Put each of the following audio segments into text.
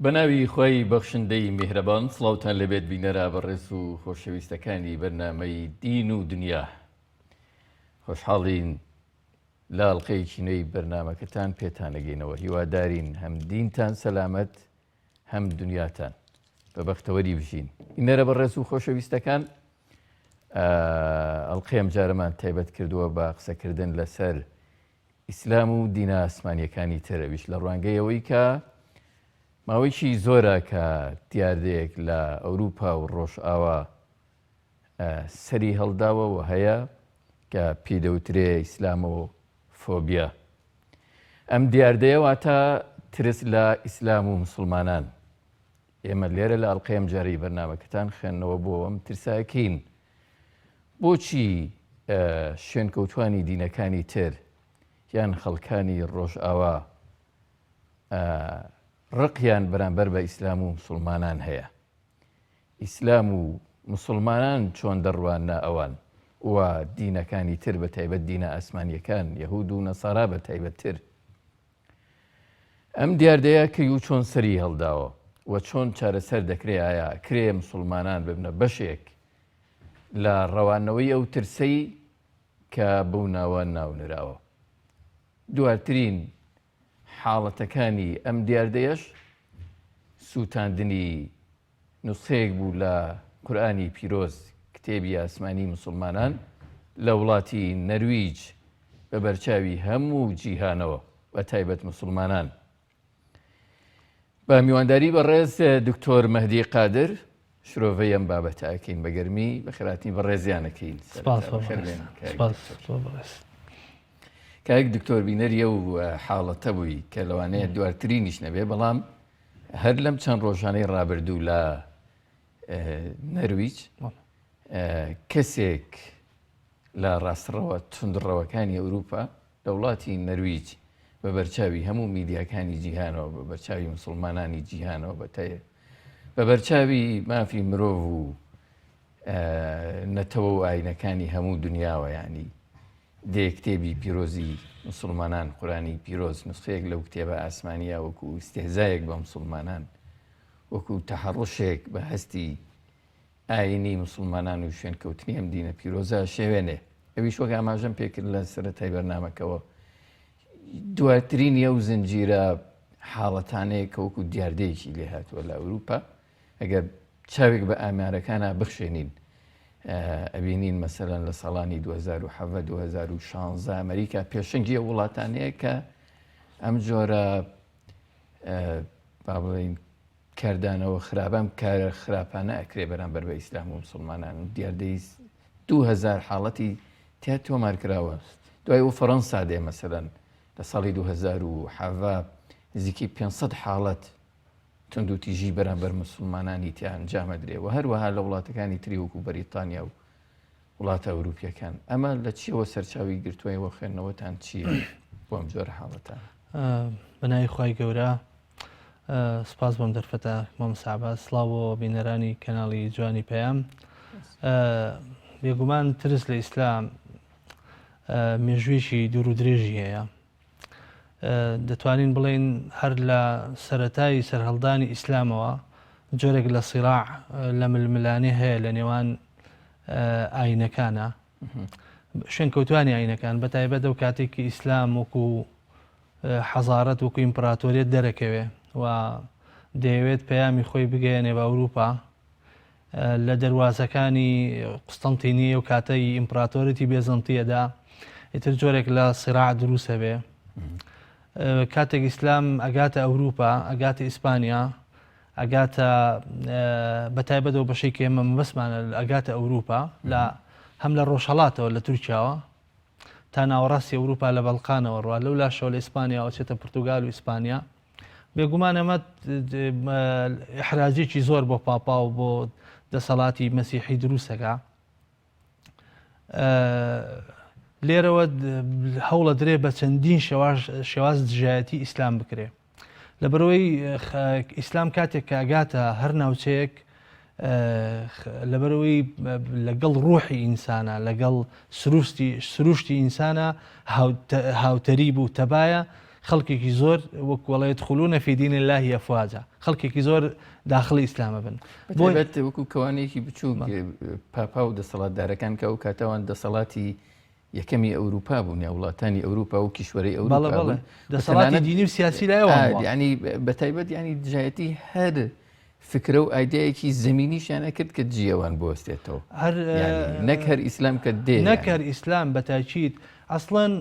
بەناوی خوای بەخشندەی میهرەبان سڵاوتان لێبێت بینەرە بەڕێز و خۆشەویستەکانی بەرنامەی دین و دنیا خۆشحاڵین لە ئەڵلقەیەکی نوێی بەرنامەکەتان پێتانەگەینەوە هیوادارین هەم دینتان سەلامەت هەم دنیاتان بە بەختەوەری بژین بینەرە بەڕێز و خۆشەویستەکان ئەڵلقەی ئەمجارەمان تایبەت کردووە بە قسەکردن لەسەر ئیسلام و دینە ئاسمانیەکانی تر ئەویش لە ڕوانگەی ئەوەی کە ماوەیەکی زۆرە کە دیاردەیەک لە ئەوروپا و ڕۆژئاوا سەری هەڵداوە و هەیە کە پێی دەوترێ ئیسلامۆفۆبیا. ئەم دیاردەیە واتە ترس لە ئیسلام و مسلمانان. ئێمە لێرە لە ئەڵقەی ئەمجارەی بەرنامەکەتان خوێندنەوە بۆ ئەم ترساکەین. بۆچی شوێنکەوتوانی دینەکانی تر یان خەڵکانی ڕۆژئاوا ڕقیان بەرامبەر بە ئیسلام و مسوڵمانان هەیە؟ ئیسلام و مسوڵمانان چۆن دەڕواننە ئەوان و دینەکانی تر بە تایبەت دینە ئاسمانیەکان یەهود و نەسارا بە تایبەت تر؟ ئەم دیاردەیە کەی و چۆن سەری هەڵداوە و چۆن چارەسەر دەکرێ؟ ئایا کرێ مسوڵمانان ببنە بەشێک لە ڕەوانەوەی ئەو ترسەی کە بەو ناوە ناونراوە؟ دواترین حاڵەتەکانی ئەم دیاردەیەش سووتاندنی نوسخەیەک بوو لە قورئانی پیرۆز، کتێبی ئاسمانی موسڵمانان، لە وڵاتی نەرویج بە بەرچاوی هەموو جیهانەوە بە تایبەت موسڵمانان. بە میوانداری بەڕێز دکتۆر مەهدی قادر شرۆڤەی ئەم بابەتە ئەکەین. بە گەرمی بەخێرهاتنی بەڕێزیان ئەکەین. سپاس بۆ بەڕێز. سپاس بۆ بەڕێز. کاک دکتۆر بینەری ئەو حاڵەتە بووی کە لەوانەیە دوارترینیش نەبێ، بەڵام هەر لەم چەند ڕۆژانەی ڕابردوو لە نەرویج کەسێک لە ڕاستڕەوە توندڕەوەکانی ئەوروپا لە وڵاتی نەرویج بە بەرچاوی هەموو میدیاکانی جیهانەوە بە بەرچاوی مسلمانانی جیهانەوە بە بە بەرچاوی مافی مرۆڤ و نەتەوە و ئاینەکانی هەموو دنیاوە ینی دێ کتێبی پیرۆزی مسوڵمانان، قورئانی پیرۆز، نوسخەیەک لەو کتێبە ئاسمانییە وەکو ئیستیهزایەک بە مسوڵمانان، وەکو تەحەڕوشێک بە هەستی ئایینی مسوڵمانان و شوێنکەوتنی ئەم دینە پیرۆزە ئەشێوێنێ. ئەویش وەک ئاماژەم پێکرد لە سەرەتای بەرنامەکەوە دواترینی ئەو زنجیرە حاڵەتانەیە کە وەکو دیاردەیەکی لێهاتووە لە ئەوروپا. ئەگەر چاوێک بە ئامارەکانا بخشێنین ئەبینین مەسەلەن لە ساڵانی 2017 2016 ئەمریکا پێشەنگی ئەو وڵاتانەیە کە ئەم جۆرە با بڵێین کاردانەوە خراپەم کارە خراپانە ئەکرێ بەرامبەر بە ئیسلام و مسلمانان دیاردەی 2000 حاڵەتی تیا تۆمار کراوە دوای و فەڕەنسا دێ مەسەلەن لە ساڵی 2017 نزیکەی 500 حاڵەت توندوتیژی بەرامبەر موسڵمانانی تیا ئەنجام ئەدرێ و هەروەها لە وڵاتەکانی تری وەکو بەریتانیا و وڵاتە ئەوروپیەکان. ئەمە لە چیەوە سەرچاوی گرتووە ئێوە خوێندنەوەتان چییە بۆ ئەم جۆرە حاڵەتانە؟ بە ناوی خوای گەورە سپاس بۆم دەرفەتە مامۆستا عەباس سڵاو بۆ بینەرانی کەناڵی جوانی پەیام بێگومان ترس لە ئیسلام مێژوویەکی دوور و درێژی هەیە دەتوانین بڵێین هەر لە سەرەتای سەرهەڵدانی ئیسلامەوە جۆرێک لە سیراع لە ململانێ هەیە لە نێوان ئاینەکانە شوێنکەوتوانی ئاینەکان بە تایبەت ئەو کاتێکی ئیسلام وەکو حەزارەت وەکو ئیمپراتۆریەت دەرەکەوێ و دەیەوێت پەیامی خۆی بگەیەنێ بە ئەوروپا لە دەروازەکانی قوستەنتینیە و کاتەی ئیمپراتۆریەتی بێزەنتیەدا ئیتر جۆرێک لە سیراع دروست هەبێ کاتێک ئیسلام ئەگاتە ئەوروپا ئەگاتە ئیسپانیا ئەگاتە بە تایبەتەوە بەشەی کە ئێمە مەبەستمانە ئەگاتە ئەوروپا لە هەم لە ڕۆژهەڵاتەوە لە تورکیاوە تا ناوەڕاستی ئەوروپا لە بەڵقانەوە ڕوا لەو لاشەوە لە ئیسپانیاوە چێتە پرتوگال و ئیسپانیا بێگومان ئەمە ئیحراجێکی زۆر بۆ پاپا و بۆ دەسەڵاتی مەسیحی دروستەکە لێرەوە هەوڵە درێ بە چەندین شێواز دژایەتی ئیسلام بکرێ لەبەرەوەی ئیسلام کاتێک کە ئەگاتە هەر ناوچەیەک لەبەرەوەی لەگەڵ ڕوحی ئینسانە لەگەڵ سروشتی سروشتی ئینسانە هاوتەریب و تەبایە. خەڵکێکی زۆر وەک وەڵێ يدخلون في دين الله أفواجا خەڵکێکی زۆر داخڵی ئیسلامە بن. بۆ وەکو کەوانێکی بچووک پاپا و دەسەڵاتدارەکان کە ئەو کاتەوان دەسەڵاتی یەکەمی ئەوروپا بوون یا وڵاتانی ئەوروپا و کیشوەری ئەوروپا بوون دەسەڵاتی دینی و سیاسی لای ئەوان بووە. یعنی بە تایبەت یعنی دژایەتی هەر فکرە و ئایدایەکی زەمینیشیان ئەکرد کە دژی ئەوان بوەستێتەوە. هەر یعنی نەک هەر ئیسلام کە دێ نەک هەر ئیسلام بە تاکید ئەسڵەن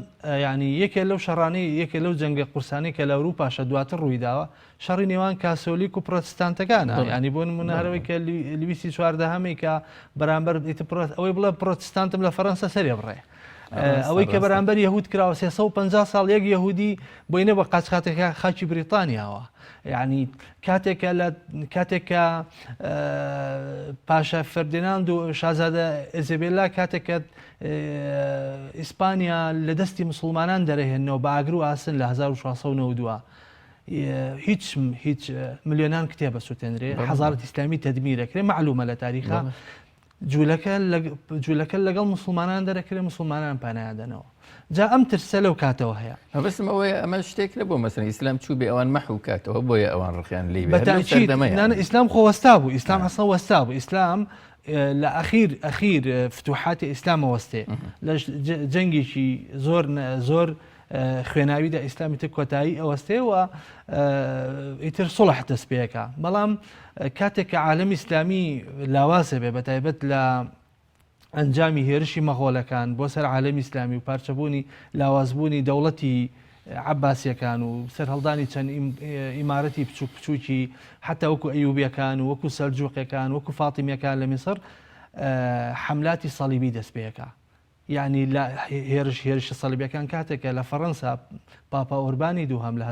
یعنی یەکێ لەو شەڕانەی یەکێ لەو جەنگە قورسانەی کە لە ئەوروپاشە دواتر ڕوویداوە شەڕی نێوان کاسۆلیک و پرۆتستانتەکانە ینی بۆ نمونە هەرەوەی کە لویسی چواردەهەمی کە بەرامبەر ئەوەی بڵێ پرۆتستانتم لە فەرەنسا سەرێ بڕێ ئەوەی کە بەرامبەر یهود کراوە 350 ساڵ یەک یهودی بۆی نەبە قاچخاتەکە خاکی بریتانیاوە یعنی کاتێکە لە کاتێکە پاشا فەردیناند و شازادە ئێزێبێلا کاتێکە ئیسپانیا لە دەستی مسلمانان دەرەهێنەوە بە ئاگر و ئاسن لە 1992 هیچ هیچ ملیۆنان کتێب ئەسوتێنرێ حەزارەت ئیسلامی تەدمیرەکرێ معلومە لە تاریخا جوولەکە جوولەکە لەگەڵ مسلمانان دەرەکرێ مسلمانان پانایادەنەوە جا ئەم ترسە لەو کاتەوە هەیە. مەبەستم ئەوەیە ئەمە شتێک نەبوو مەسەلەن ئیسلام چوو بێ ئەوان مەحو کاتەوە بۆیە ئەوان ڕقیان لێی بێ هەر لەو سەردەمە یانی. ئیسلام خۆ وەستا بوو ئیسلام ئەسڵەن وەستا بوو ئیسلام لە ئەخیر ئەخیر فتوحاتی ئیسلامە وەستێ لە جەنگێکی زۆر زۆر خوێناویدا ئیسلام ئیتر کۆتایی ئەوەستێ و ئیتر سڵح دەست پێەکە بەڵام کاتێک کە عالمی ئیسلامی لاوازە بێ بە تایبەت لە ئەنجامی هێرشی مەغۆلەکان بۆ سەر عالمی ئیسلامی و پارچەبوونی لاوازبوونی دەوڵەتی عباسیەکان و سەرهەڵدانی چەند ئیمارەتی بچوک بچووکی حتا وەکو ئەیوبیەکان و وەکو سەلجوقەکان وەکو فاتیمیەکان لە میسر حملاتی سەلیبی دەست پێەکە یانی لە هێرش هێرشە سەلیبیەکان کاتێک کە لە فەڕەنسا پاپا ئۆربانی دووهەم لە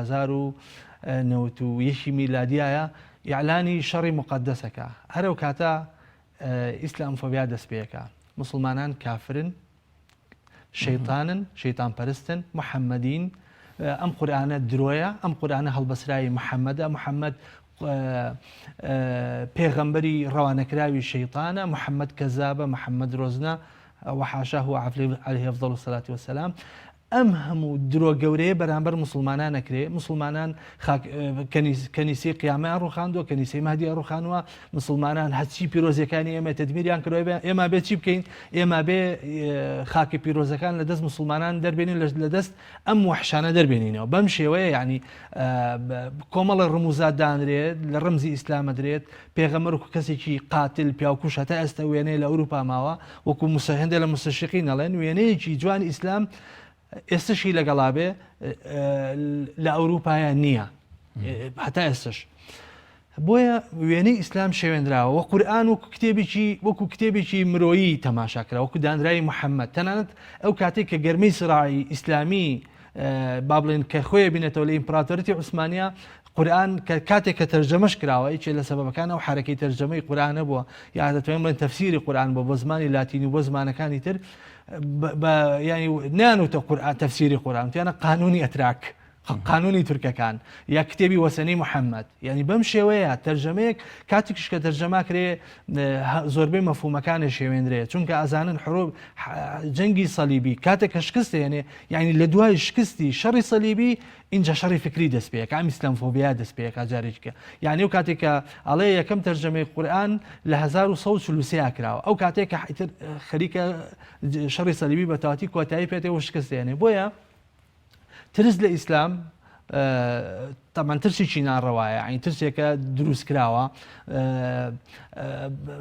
1091 میلادیایە ئیعلانی شەڕی موقەدەسەکە هەر ئەو کاتە ئیسلامفۆبیا دەست پێکا موسڵمانان کافرن شەیتانن شەیتان پەرستن محەممەدین ئەم قورئانە درۆیە ئەم قورئانە هەڵبەسراوی محەممەدە محەممەد پێغەمبەری ڕەوانەکراوی شەیتانە محەممەد کەزابە محەممەد درۆزنە وحاشاه علیه افضل الصلاة والسلام ئەم هەموو درۆ گەورەیە بەرامبەر موسڵمانان ئەکرێ موسڵمانان خاک کەنیسەی قیامەیان ڕوخاندووە کەنیسەی مەهدیان ڕوخانووە مسلمانان هەرچی پیرۆزیەکانی ئێمە تدمیریان کردووە ئێمە بێ چی بکەین ئێمە بێ خاکی پیرۆزەکان لە دەست مسلمانان دەربێنین لە دەست ئەم وەحشانە دەربێنینەوە بەم شێوەیە یعنی کۆمەڵە ڕموزات دانرێت لە ڕمزی ئیسلامە درێت پێغەمبەر وەکو کەسێکی قاتل پیاوکوش هەتا ئێستا وێنەی لە ئەوروپا ماوە وەکو مسە هەندێک لە مستشرقین ئەڵێن وێنەیەکی جوانی ئیسلام ئێستشی لەگەڵا بێ لە ئەوروپایە نییە هەتا ئێستش بۆیە وێنەی ئیسلام شێوێنراوە وە قورئان وەکو کتێبێکی وەکو کتێبێکی مرۆیی تەماشا کرا وەکو دانراوی محەممەد تەنانەت ئەو کاتێک کە گەرمەی سراعی ئیسلامی با بڵێن کە خۆی بینێتەوە لە ئیمپراتۆرەتی عوسمانیا قورئان کە کاتێک کە تەرجەمەش کراوە یەکێ لە سەبەبەکان ئەو حەرەکەی تەرجەمەی قورئانە بووە یا دەتوانین بڵێن تەفسیری قورئان بووە بۆ زمانی لاتینی و بۆ زمانەکانی تر بە یانی نانوتە قورئان تەفسیری قورئان وتیانە قانونی ئەتراک قانونی تورکەکان یا کتێبی وەسەنی محەممەد یعنی بەم شێوەیە تەرجەمەیەک کاتێکیش کە تەرجەما کرێ زۆربەی مەفهومەکانی شێوێنرێ چونکە ئەزانن حروب جەنگی سەلیبی کاتێک کە شکست هێنێ یعنی لە دوای شکستی شەڕی سەلیبی ئینجا شەڕی فکری دەست پێ ئەکا ئەم ئیسلامفۆبیا دەست پێ ئەکا جارێکی کە یانی ئەو کاتێک کە ئەڵێ یەکەم تەرجەمەی قورئان لە 1143 کراوە ئەو کاتێک کە ئیتر خەریکە شەڕی سەلیبی بە تەواتی کۆتایی پێتێ و شکست دێنێ بۆیە ترس لە ئیسلام تەمان ترسێکی ناڕەوایە ئەین ترسێکە دروست کراوە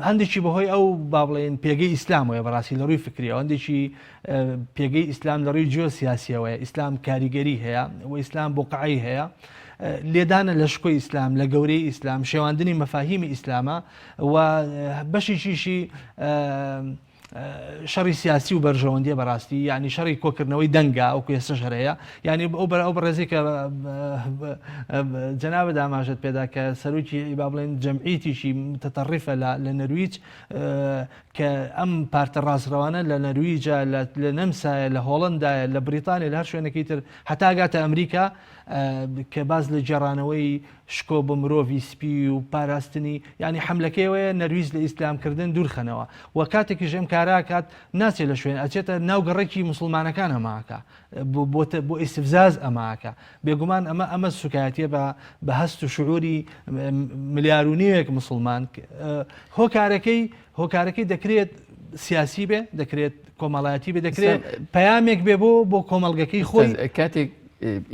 هەندێکی بەهۆی ئەو با بڵێن پێگەی ئیسلامەوەیە بەڕاستی لە ڕووی فکریەوە هەندێکی پێگەی ئیسلام لە ڕووی جیۆ سیاسیەوەیە ئیسلام کاریگەری هەیە و ئیسلام بۆقعی هەیە لێدانە لە شکۆی ئیسلام لە گەورەی ئیسلام شێواندنی مەفاهیمی ئیسلامە و بەشێکیشی شەڕی سیاسی و بەرژەوەندیە بەڕاستی یعنی شەڕی کۆکردنەوەی دەنگە ئەو ئێستش هەرەیە یعنی ئەو بەر ئەو بەڕێزی کە جەنابت ئاماژەت پێدا کە سەرۆکی با بڵێن جەمعیتیشی متطرفە لە نەرویج کە ئەم پارتە ڕاستڕەوانە لە نەرویجە لە نەمسایە لە هۆڵندایە لە بریتانیا لە هەر شوێنێکی تر هەتا گاتە ئەمریکا. کە باس لە گێڕانەوەی شکۆ بۆ مرۆڤی سپی و پاراستنی یانی حەملەکەی ئەوەیە نەرویج لە ئیسلام کردن دوورخەنەوە و کاتێکیش ئەم کارە ئەکات ناچێت لە شوێن ئەچێتە ناو گەڕەکی موسڵمانەکان ئەمە ئەکا بۆ ئیستفزاز ئەمە ئەکا بێگومان ئەمە ئەمە سوکایەتیە بە بە هەست و شعوری ملیار و نیوێک مسلمان هۆکارەکەی هۆکارەکەی دەکرێت سیاسی بێ دەکرێت کۆمەڵایەتی بێ دەکرێت پەیامێک بێ بۆ بۆ کۆمەڵگەکەی خۆی کاتێک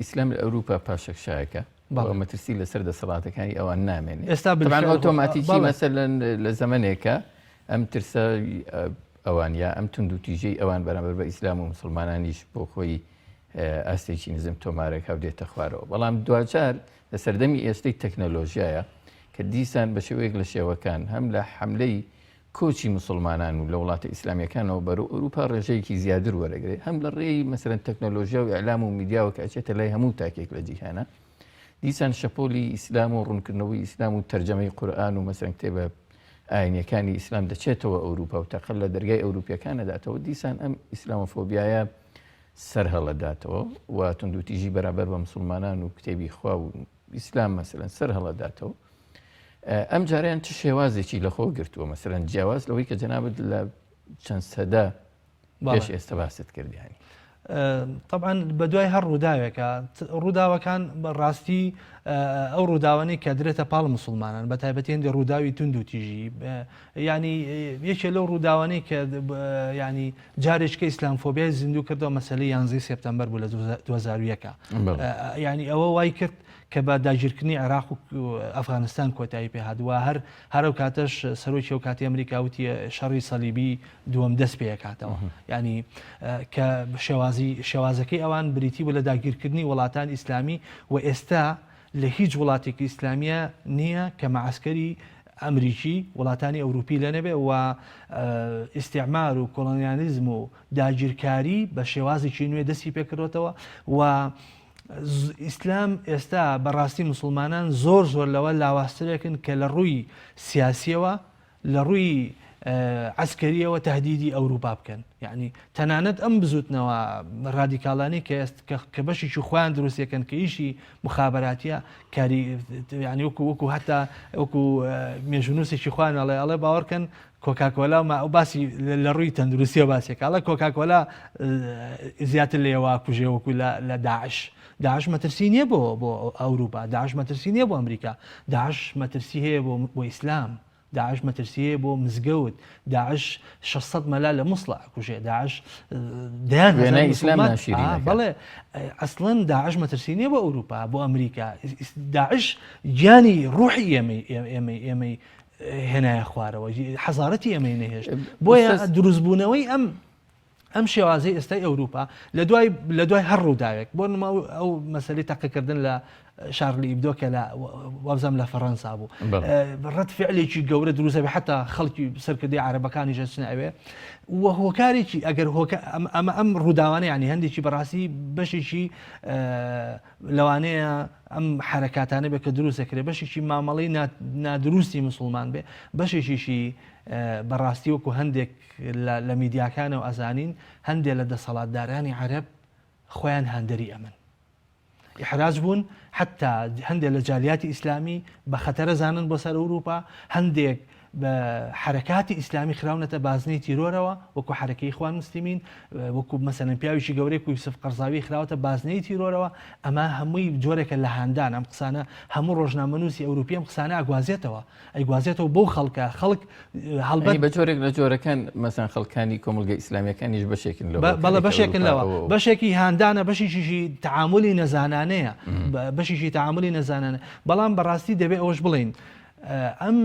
ئیسلام لە ئەوروپا پاشەکشایەکە بەڵام مەترسی لەسەر دەسەڵاتەکانی ئەوان نامێنێ ئێستا بەڵام ئۆتۆماتیکی مەسەلەن لە زەمەنێکە ئەم ترسە ئەوان یا ئەم توندوتیژەی ئەوان بەرامبەر بە ئیسلام و مسلمانانیش بۆ خۆی ئاستێکی نزم تۆمارەکە و دێتە خوارەوە بەڵام دواجار لە سەردەمی ئێستەی تەکنەلۆژیایە کە دیسان بە شێوەیەک لە شێوەکان هەم لە حملەی کۆچی موسڵمانان و لە وڵاتە ئیسلامیەکانەوە بەرەو ئەوروپا ڕێژەیەکی زیادر وەرەگرێت هەم لە ڕێی مەسەلەن تەکنەلۆژیا و ئیعلام و میدیاوە کە ئەچێتە لای هەموو تاکێک لە جیهانە دیسان شەپۆلی ئیسلام و ڕوونکردنەوەی ئیسلام و تەرجەمەی قورئان و مەسەلەن کتێبە ئاینیەکانی ئیسلام دەچێتەوە ئەوروپا و تەقە لە دەرگای ئەوروپیەکان ئەداتەوە دیسان ئەم ئیسلامۆفۆبیایە سەر هەڵەداتەوە و توندوتیژی بەرامبەر بە مسلمانان و کتێبی خوا و ئیسلام مەسەلەن سەر هەڵەداتەوە ئەم جاریان چ شێوازێکی لەخۆ گرتووە مەسەلەن جیاواز لەوەی کە جەنابت لە چەند سەدە پێش ئێستا باست کردیانی طبعا بە دوای هەر ڕووداوێکە ڕووداوەکان بە ڕاستی ئەو ڕووداوانەی کە درێتە پاڵ مسلمانان بە تایبەتی هەندێک ڕووداوی تونند و تیژی ینی یەکێ لەو ڕووداوانەی کە ینی جارێککە ئیسلامفۆبیای زیندوو کردەوە مەسەلەی یانزەی سێپتەمبەر بوو لە 2001 ینی ئەوە وای کرد کە بە داگیرکردنی عێراق و ئەفغانستان کۆتایی پێهات و هەر هەرو کاتەش سەرۆکی ئەو کاتی ئەمریکا وتی شەڕی سەلیبی دووەم دەست پێکاتەوە ینی کە شێوازی شێوازەکەی ئەوان بریتی بوو لە داگیرکردنی وڵاتان ئیسلامی و ئێستا لە هیچ وڵاتێکی ئیسلامیە نییە کە مەعسکەری ئەمریکی وڵاتانی ئەوروپی لە نەبێ و ئیستعمار و کۆڵۆنیالیزم و داگیرکاری بە شێوازێکی نوێ دەستی پێکردوەتەوە و ئیسلام ئێستا بەڕاستی مسلمانان زۆر زۆر لەوە لاوازترێکن کە لە ڕووی سیاسیەوە لە ڕووی عەسکەریەوە تهدیدی ئەوروپا بکەن یعنی تەنانەت ئەم بزوتنەوە ڕادیکاڵانی کە ئێست کە بەشێکی خۆیان دروستەکەن کە ئیشی مخابراتیە کاری یعنی وەکو وەکو هەتا وەکو مێژونووسێکی خۆیان ئەڵێ ئەڵێ باوەڕکەن کۆکاکۆلا و ئەو باسی لە ڕووی تەندروستیەوە باسێکە ئەڵێ کۆکاکۆلا زیاتر لێوە کوژێ وەکو لە داعش داعش مەترسی نییە بۆ بۆ ئەوروپا داعش مەترسی نییە بۆ ئەمریکا داعش مەترسی هەیە بۆ بۆ ئیسلام داعش مەترسی هەیە بۆ مزگەوت داعش 600 مەلا لە موسڵ ئەکوژێ داعش دەیان وێنای ئیسلام ناشیرین ئەکات. بەڵێ ئەسڵەن داعش مەترسی نییە بۆ ئەوروپا بۆ ئەمریکا داعش گیانی ڕوحی ئێمەی ئێمەی ئێمەی هێنایە خوارەوە حەزارەتی ئێمەی نەهێشت بۆیە دروستبوونەوەی ئەم ئەم شێوازەی ئێستای ئەوروپا لە دوای لە دوای هەر ڕووداوێک بۆ نمە ئەو مەسەلەی تەقەکردن لە شارلی ئیبدۆ کە لە وابزانم لە فەڕەنسا بوو ڕەت فعلێکی گەورە دروستە بێ حتا خەڵکی سەرکردەی عەرەبەکانیش ئەچنە ئەوێ و هۆکارێکی ئەگەر هۆکە ئەمە ئەم ڕووداوانە ینی هەندێکی بەڕاستی بەشێکی لەوانەیە ئەم حرەکاتانە بێ کە دروست دەکرێت بەشێکی مامەڵەی نادروستی مسلمان بێ بەشێکیشی بەڕاستی وەکو هەندێک لە میدیاکانەوە ئەزانین هەندێ لە دەسەڵاتدارانی عەرەب خۆیان هاندەری ئەمن ئیحراج بوون حتا هەندێک لە جالیاتی ئیسلامی بە خەتەرە زانن بۆ سەر ئەوروپا هەندێک بە حرەکاتی ئیسلامی خراونەتە بازنەی تیرۆرەوە وەکو حرەکەی ئیخوان موسلمین وەکو مەسەلەن پیاوێکی گەورەی یوسف قەرزاوی خراوەتە بازنەی تیرۆرەوە ئەمە هەمووی جۆرێکە لە هاندان ئەم قسانە هەموو ڕۆژنامەنووسی ئەوروپی ئەم قسانە ئەگوازێتەوە ئەیگوازێتەوە بۆ خەڵکە خەڵک هەڵبەت بە جۆرێک لە جۆرەکان مەسەن خەڵکانی کۆمەڵگە ئیسلامیەکانیش بەشێکن لەوە بەڵێ بەشێکن لەوە بەشێکی هاندانە بەشێکیشی تەعامولی نەزانانەیە بەشێکی تەعامولی نەزانانە بەڵام بەڕاستی دەبێ ئەوەش بڵێین ئەم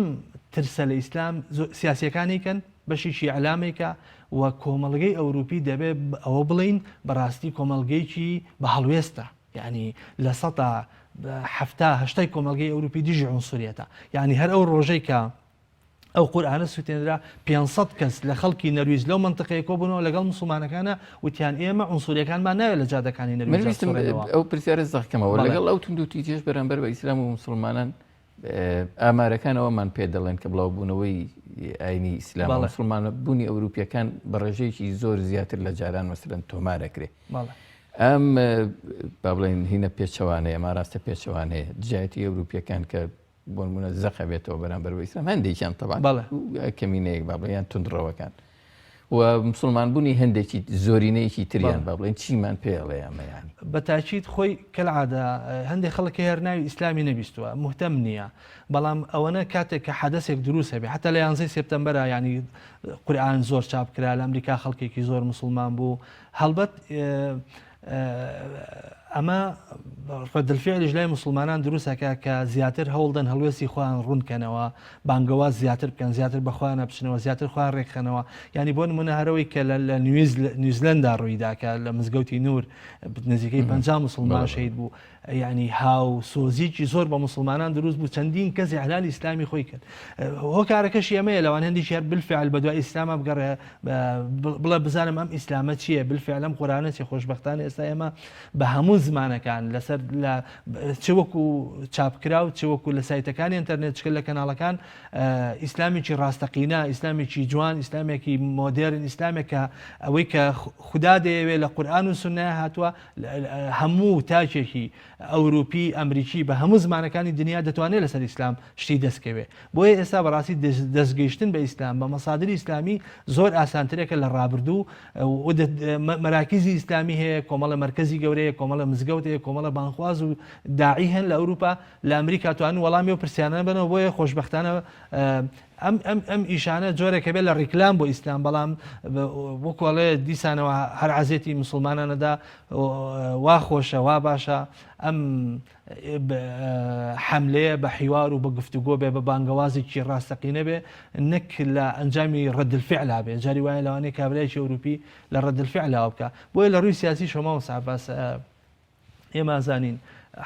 ترسە لە ئیسلام سیاسیەکانی کەن بەشێکی ئەلامێکە و کۆمەڵگەی ئەوروپی دەبێ ئەوە بڵین بەڕاستی کۆمەڵگەیەکی بە هەڵوێستە یانی 70% 80% کۆمەڵگەی ئەوروپی دژی عونسوریەتە یانی هەر ئەو ڕۆژەی کە ئەو قورئانە سوتێنرا 500 کەس لە خەڵکی نەرویج لەو منطقەیە کۆبوونەوە لەگەڵ مسلمانەکانە وتیان ئێمە عونسوریەکانمان ناوێت لە جادەکانی نەرویج ئەو پرسیارە زەقکەمەوە لەگەڵ ئەو توندوتیژیش بەرامبەر بە ئیسلام و مسلمانان ئامارەکان ئەوەمان پێ دەڵێن کە بڵاوبوونەوەی ئاینی ئیسلام و مسلمان بوونی ئەوروپیەکان بە ڕێژەیەکی زۆر زیاتر لە جاران مەسەلەن تۆمارەکرێ. ئەم با بڵێین هینە پێچەوانەیە، ئەم ئاراستە پێچەوانەیە، دژایەتی ئەوروپیەکان کە بۆ نمونە زەقە بێتەوە بەرامبەر بە ئیسلام هەندێکیان تەبان کەمینەیەک با بڵێن یان توندڕەوەکان و مسلمان بوونی هەندێکی زۆرینەیەکی تریان با بڵێن چیمان پێ ئەڵێ ئەمەیان بە تاکید خۆی کەلعادە هەندێک خەڵک هەر ناوی ئیسلامی نەبیستووە مهتەم نییە بەڵام ئەوەنە کاتێک کە حەدەسێک دروست هەبێ حتا لە یانزەی سێپتەمبەرا ینی قورئان زۆر چاپ کرا لە ئەمریکا خەڵکێکی زۆر مسلمان بوو هەڵبەت ئەمە ڕەدلفعلیش لای مسلمانان دروستەکە کە زیاتر هەوڵدەن هەڵوێستی خۆیان ڕوونکەنەوە بانگەواز زیاتر بکەن زیاتر بە خۆیانە بچنەوە زیاتر خۆیان ڕێکخەنەوە ینی بۆ نمونە هەرەوەی کە لە نیوزلەندا ڕوویدا کە لە مزگەوتی نور نزیکەی 50 مسلمان شەید بوو یانی هاوسۆزیکی زۆر بە موسڵمانان دروست بوو چەندین کەس ئیعلانی ئیسلامی خۆی کرد هۆکارەکەشی ئەمەیە لەوان هەندێکی هەر بالفعل بەدوای ئیسلامە بگەڕێ بڵێ بزانم ئەم ئیسلامە چییە بالفعل ئەم قورئانە چیە خۆشبەختانە ئێستا ئێمە بە هەموو زمانەکان لەسەر لە چ وەکو چاپکراو چ وەکو لە سایتەکانی ئینتەرنێت چکە لە کەناڵەکان ئیسلامێکی ڕاستەقینە ئیسلامێکی جوان ئیسلامێکی مۆدێرن ئیسلامێک کە ئەوەی کە خودا دەیەوێت لە قورئان و سوننە هاتووە هەموو تاکێکی ئەوروپی ئەمریکی بە هەموو زمانەکانی دنیا دەتوانێت لەسەر ئیسلام شتی دەستکەوێ بۆیە ئێستا بەڕاستی دەستگەیشتن بە ئیسلام بە مەسادری ئیسلامی زۆر ئاسانترێکە لە ڕابردوو مەراکیزی ئیسلامی هەیە کۆمەڵە مەرکەزی گەورەیە کۆمەڵە مزگەوت هەیە کۆمەڵە بانخواز و داعی هەن لە ئەوروپا لە ئەمریکا توان وەڵامی و پرسیارانە بنەوە بۆیە خۆشببختانە ئەم ئەم ئەم ئیشانە جۆرێکە بێت لە ڕیکلام بۆ ئیسلام بەڵام وەکو ئەڵێ دیسانەوە هەر عەزێتی مسوڵمانانەدا وا خۆشە وا باشە ئەم حەملەیە بە حیوار و بە گفتوگۆ بێ بە بانگەوازێکی ڕاستەقینە بێ نەک لە ئەنجامی ڕەد الفعلا بێ جاری وایە لەوانەیە کابرایەکی ئەوروپی لە ڕەد الفعلاوە بکە بۆیە لە ڕووی سیاسی شۆما مستعباس ئێمە زانین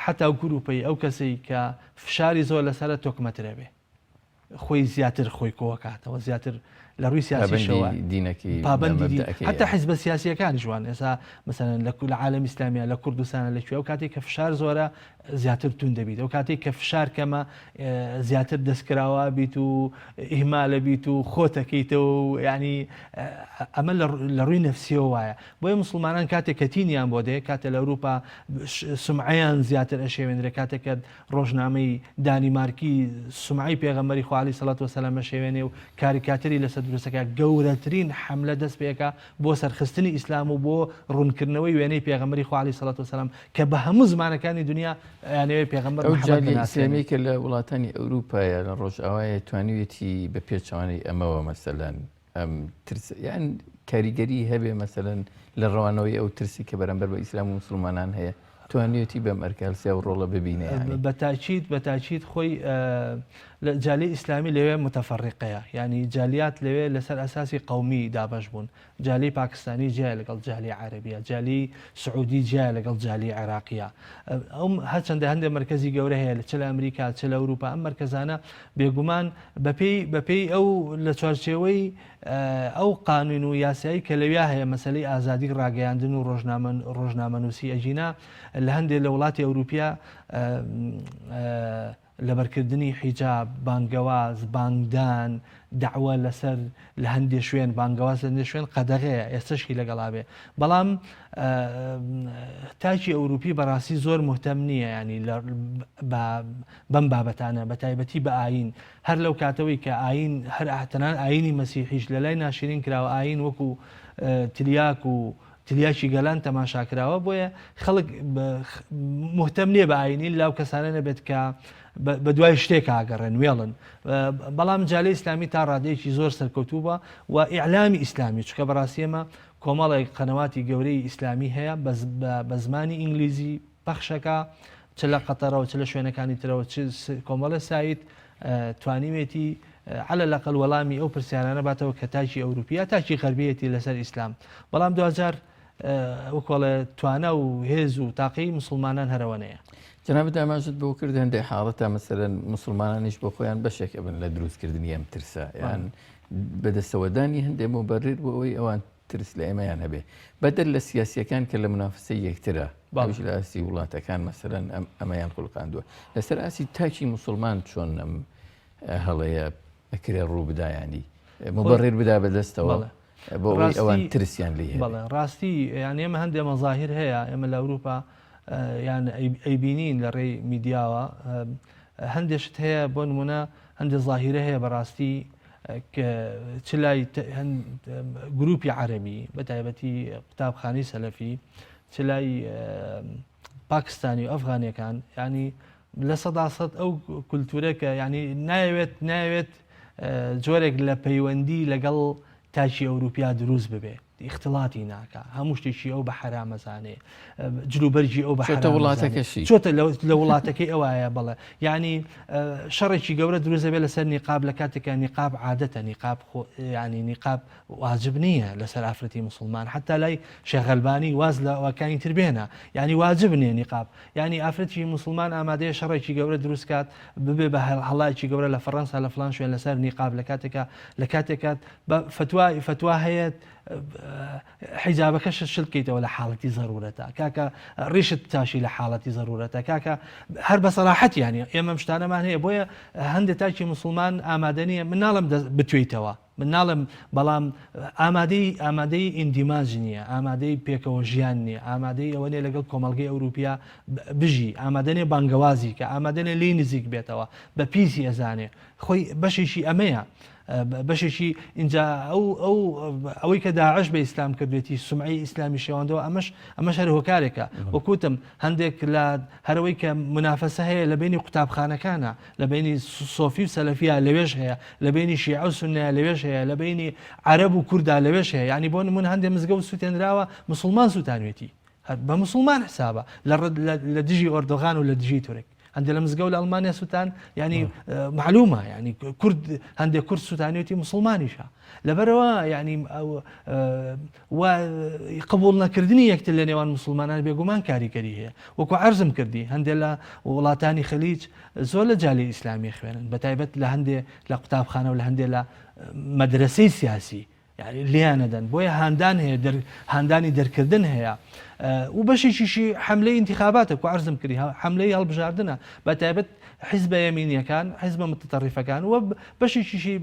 حتا گروپەی ئەو کەسەی کە فشاری زۆر لەسرە تۆکمەترە بێ خۆی زیاتر خۆی کۆکاتەوە زیاتر لە ڕووی سیاسیشەوە دینەکەی پابەندی دین حتا حیزبە سیاسیەکان جوان ئێستا مثلا لە لە عالم ئیسلامیە لە کوردستانە لە کوێ ئەو کاتێک کە فشار زۆرە زیاتر تون دەبیت ئەو کاتێک کە فشار کەمە زیاتر دەستکراوە بیت و ئیهمالە بیت و خۆتەکەیتەوە و ینی ئەمە لە ڕووی نەفسیەوە وایە بۆیە مسلمانان کاتێک کە تینیان بۆ دێ کاتێ لە ئەوروپا سمعیان زیاتر ئەشێوێنرێ کاتێک کە ڕۆژنامەی دانیمارکی سومعەی پێغەمبەری خوا علیە سڵات وسلام ئەشێوێنێ و کاریکاتێری لەسەر دروست ئەکا، گەورەترین حەملە دەست پێ ئەکا بۆ سەرخستنی ئیسلام و بۆ ڕوونکردنەوەی وێنەی پێغەمبەری خوا علیە سڵات وسلام کە بە هەموو زمانەکانی دنیا ئەیانەوێ پێغەمبەر ئەو محمد جالیە بناسێنن. ئیسلامیەی کە لە وڵاتانی ئەوروپایە لە ڕۆژئاوایە توانیویەتی بە پێچەوانەی ئەمەوە مەسەلەن ئەم ترس یان کاریگەری هەبێ مەسەلەن لە ڕەوانەوەی ئەو ترسی کە بەرامبەر بە ئیسلام و مسلمانان هەیە توانیوێتی بەم ئەرکە هەلسێ و ڕۆڵە ببینێ یانی. بە تاکید بە تاکید خۆی لە جالی ئیسلامی لەوێ متەفەڕیقەیە یانی جالیات لەوێ لەسەر ئەساسی قەومی دابەش بوون جالی پاکستانی جیایە لەگەڵ جالی عەرەبیە جالی سعودی جیایە لەگەڵ جالی عێراقیە ئەو هەرچەندە هەندێک مەرکەزی گەورە هەیە لە چ لە ئەمریکا چ لە ئەوروپا ئەم مەرکەزانە بێگومان بەپێی بەپێی ئەو لە چوارچێوەی ئەو قانون و یاسایی کە لەویا هەیە مەسەلەی ئازادی ڕاگەیاندن و ڕۆژنامە ڕۆژنامەنووسی ئەگینا لە هەندێک لە وڵاتی ئەوروپیا لەبەرکردنی حیجاب، بانگەواز، بانگدان، دەعوە لەسەر لە هەندێ شوێن، بانگەواز لە هەندێ شوێن قەدەغەیە، ئێستەشی لەگەڵا بێ. بەڵام تاکی ئەوروپی بەڕاستی زۆر موهتەم نییە یانی بە بەم بابەتانە بە تایبەتی بە ئایین. هەر لەو کاتەوەی کە ئایین هەر تەنانەت ئایینی مەسیحیش لە لای ناشرین کراوە، ئایین وەکوو تلیاک و تلیاکی گەلان تەماشا کراوە بۆیە خەڵک مهتەم نییە بە ئاینی لاو کەسانە نەبێت کە بە دوای شتێک ئاگەڕێن وێڵن بەڵام جالی ئیسلامی تا ڕادەیەکی زۆر سەرکەوتوو بە و ئیعلامی ئیسلامی چکە بەڕاستی ئێمە کۆمەڵێک قەنەواتی گەورەی ئیسلامی هەیە بە زمانی ئینگلیزی پەخشەکە چ لە قەتەرەوە چ لە شوێنەکانی ترەوە چ کۆمەڵێ سایت توانیوێتی عەلە لەقەل وەڵامی ئەو پرسیارانە باتەوە کە تاکی ئەوروپی یا تاکی غەربیەتی لەسەر ئیسلام بەڵام دواجار وەکۆڵێ توانا و هێز و تاقی مسلمانان هەرەوەنەیە. جەنابت ئاماژەت بۆ کرد هەندێک حاڵەتە مەسەلەن مسلمانانیش بۆ خۆیان بەشێک ئەبن لە دروستکردنی ئەم ترسە یان بەدەستەوەدانی هەندێک مبرر بۆ ئەوەی ئەوان ترس لە ئێمەیان هەبێ بەدەر لە سیاسیەکان کە لە منافسەی یەکترە ئەویش لە ئاستی وڵاتەکان مەسەلەن ئەم ئەمەیان خولقاندووە لەسەر ئاستی تاکی مسلمان چۆن ئەم هەڵەیە ئەکرێ ڕوو بدایانی مبرر بدا بەدەستەوە. بۆ ئەوەی ئەوان ترسیان لێی هەبێ. بەڵێ ڕاستی یان ئێمە هەندێ مەزاهیر هەیە ئێمە لە ئەوروپا یان ئەیبینین لە ڕێی میدیاوە هەندێ شت هەیە بۆ نمونە هەندێ زاهیرە هەیە بەڕاستی چ لای گروپی عەربی بە تایبەتی قوتابخانەی سەلەفی چ لای پاکستانی و ئەفغانیەکان ینی 100% ئەو کولتورە کە ینی ناوێت ناوێت جۆرێک لە پەیوەندی لەگەڵ تاکی ئەوروپیا دروست ببێ ئیختڵاتی ناکا هەموو شتێکی ئەو بە حەرام ئەزانێ جلوبەرگی ئەو بە چۆتە حەرام ئەزانێ وڵاتەکەشی. چۆتە لە وڵاتەکەی ئەوایە بەڵێ یعنی شەڕێکی گەورە دروست دەبێت لەسەر نیقاب لە کاتێکا نیقاب عادەتە نیقاب خۆ یعنی نیقاب واجب نییە لەسەر ئافرەتی مسلمان حتا لای شێخ ئەلبانی واز لە ئەوەکانی تر بێنە یعنی واجب نییە نیقاب یعنی ئافرەتی مسلمان ئامادەیە شەڕێکی گەورە دروست کات ببێ بە هەڵایەکی گەورە لە فەڕەنسا لە فلان شوێن لەسەر نیقاب لە کاتێکا لە کاتێکا بە فتوا فتوا هەیە حیجابەکەشت شل بکەیتەوە لە حاڵەتی زەرورەتە کاکە ڕیشت بتاشی لە حاڵەتی زەرورەتە کاکە هەر بە سەراحەت یانی ئێمە شتانەمان هەیە بۆیە هەندێک تاکی مسلمان ئامادە نییە من ناڵم بتوێیتەوە من ناڵم بەڵام ئامادەی ئامادەی ئیندیماج نییە ئامادەی پێکەوە ژیان نییە ئامادەی ئەوە نیە لەگەڵ کۆمەڵگەی ئەوروپیا بژی ئامادەنێ بانگەوازی کە ئامادەنێ لی نزیک بێتەوە بە پیسی ئەزانێ خۆی بەشێکی ئەمەیە بەشێکی ئینجا ئەو ئەو ئەوەی کە داعش بە ئیسلام کردێتی سمعی ئیسلامی شێواندەوە ئەمەش ئەمەش هەر هۆکارێکە وەکوتم هەندێک لە هەرەوەی کە منافەسە هەیە لە بینی قوتابخانەکانە لە بینی سۆفی و سەلەفیا لەوێش هەیە لە بینی شیعە و سوننە لەوێش هەیە لە بینی عەرەب و کوردا لەوێش هەیە یعنی بۆ نمونە هەندێک مزگەوت سوتێنراوە مسلمان سوتانوێتی هەر بە مسوڵمان حسابە لە لە دژی ئۆردۆغان و لە دژی تورک هەندێک لە مزگەوت لە ئەڵمانیا سووتان ینی معلومە ینی کورد هەندێک کورد سووتانیەتی مسلمانیشە لەبەرەوە ینی قبول نەکردنی یەکتر لە نێوان مسلمانان بێگومان کاریگەری هەیە وەکو عرضم کردی هەندێک لە وڵاتانی خەلیج زۆر لە جالی ئیسلامی خوێنن بە تایبەت لە هەندێک لە قوتابخانە و لە هەندێک لە مەدرسەی سیاسی یانی لێیان ئەدەن بۆیە هاندان هەیە دەر هاندانی دەرکردن هەیە و بەشێکیشی حملەی ئینتخاباتە کو عەرزم کردی حملەی هەڵبژاردنە بە تایبەت حیزبە یەمینیەکان حیزبە متطرفەکان و بەشێکیشی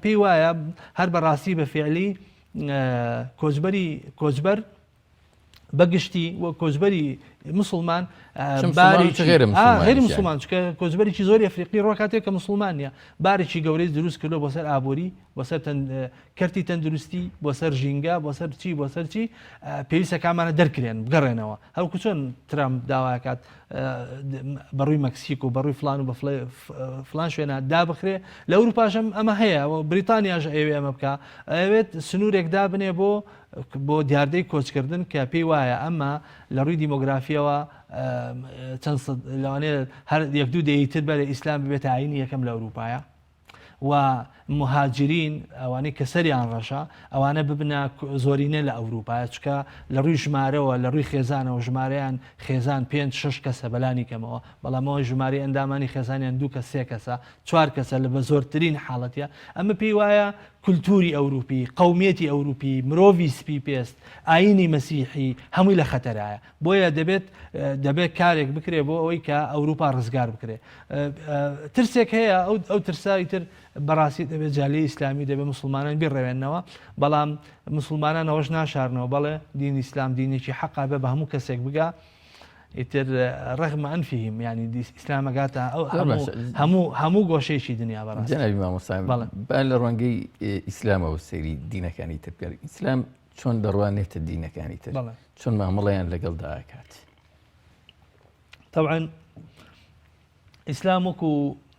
پێی وایە هەر بەڕاستی بە فعلی کۆچبەری کۆچبەر بە گشتی و کۆچبەری مسلمان غێری مسلمان چکە کۆچبەرێکی زۆری ئەفریقی ڕۆکاتێک کە مسلمان نیە بارێکی گەورەی دروست کردو بۆ سەر ئابووری بۆ سەر کەرتی تەندروستی بۆ سەر ژینگە بۆ سەر چی بۆ سەر چی پێویستە کامانە دەرکرێن بگەڕێنەوە هەوکو چۆن ترامپ داواکات بەڕووی مەکسیک و بەڕووی فلان و بە فلان شوێنە دابخرێ لە ئەوروپاشم ئەمە هەیە بریتانیاش ئەوێ ئەمە بکە ئەوێت سنوورێک دابنێ بۆ بۆ دیاردەی کۆچکردن کە پێی وایە ئەمە لە ڕووی دیمۆگرافیەوە چەند لەوانەیە هەر یەک دوو دەیەی تر بەرە ئیسلام ببێتە ئاینی یەکەم لە ئەوروپایە و مهاجرین ئەوانەی کە سەریان ڕەشە ئەوانە ببنە زۆرینە لە ئەوروپا چکە لە ڕووی ژمارەوە لە ڕووی خێزانەوە ژمارەیان خێزان پێنج شش کەسە بەلانی کەمەوە بەڵامەوە ژمارەی ئەندامانی خێزانیان دوو کە سێ کەسە چوار کەسە لە بە زۆرترین حاڵەتە ئەمە پێی وایە کولتووری ئەوروپی، قەومیەتی ئەوروپی، مرۆڤی سپی پێست، ئایینی مەسیحی هەمووی لە خەتەرایە. بۆیە دەبێت دەبێت کارێک بکرێت بۆ ئەوەی کە ئەوروپا ڕزگار بکرێت. ترسێک هەیە ئەو ئەو ترسە ئیتر بەڕاستی دەبێت جالیەی ئیسلامی دەبێت موسڵمانان بیڕەوێننەوە، بەڵام موسڵمانان ئەوەش ناشارنەوە بەڵێ دینی ئیسلام دینێکی حەقە بێ بە هەموو کەسێک بگا. ئیتر رغم انفهم یانی ئیسلام ئەگاتە ئەو هەموو هەموو گۆشەیەکی دنیا بەڕاست جەنابی مامۆستا با لە ڕوانگەی ئیسلامەوە سەیری دینەکانی تر بکەن ئیسلام چۆن دەڕوانێتە دینەکانی تر چۆن مامەڵەیان لەگەڵدا ئەکات طبعا ئیسلام وەکو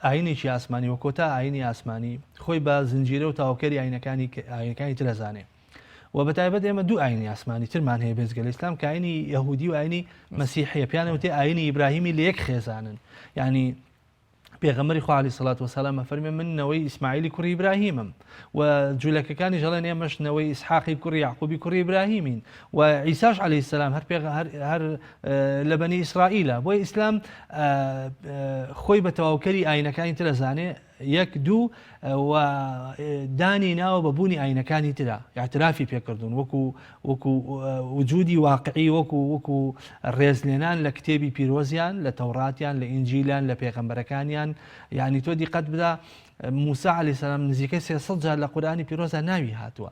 ئاینێکی ئاسمانی و کۆتا ئاینی ئاسمانی خۆی بە زنجیرە و تاوکەری ئاینەکانی ئاینەکانی ترەزانێ و بەتایبەت ئێمە دوو ئاینی ئاسمانی ترمان هەیە بێجگە لە ئیسلام کە ئاینی یەهودی و ئاینی مەسیحیە پیانە وتێ ئاینی ئیبراهیمی لە یەک خێزانن یعنی پێغەمبەری خوا علیه الصلاة والسلام فەرمی من نەوەی ئیسماعیلی کوڕی ئیبراهیمم و جولەکەکانی ژەڵێن ئێمەش نەوەی ئیسحاقی کوڕی یعقوبی کوڕی ئیبراهیمین و عیساش علیه السلام هەر پێغ هەر هەر لە بەنی ئیسرائیلە بۆی ئیسلام خۆی بە تەواوکەری ئاینەکانی ترە زانێ یەک دوو و دانی ناوە بە بوونی ئاینەکانی ترا اعترافی پێکردوون وەکو وەکو وجودی واقعی وەکو وەکو ڕێزلێنان لە کتێبی پیرۆزیان لە تەوراتیان لە ئینجیلیان لە پێغەمبەرەکانیان یعنی تۆ دیقەت بدە. موسا علیە سلام نزیکەی 300 جار لە قورئانی پیرۆزا ناوی هاتووە.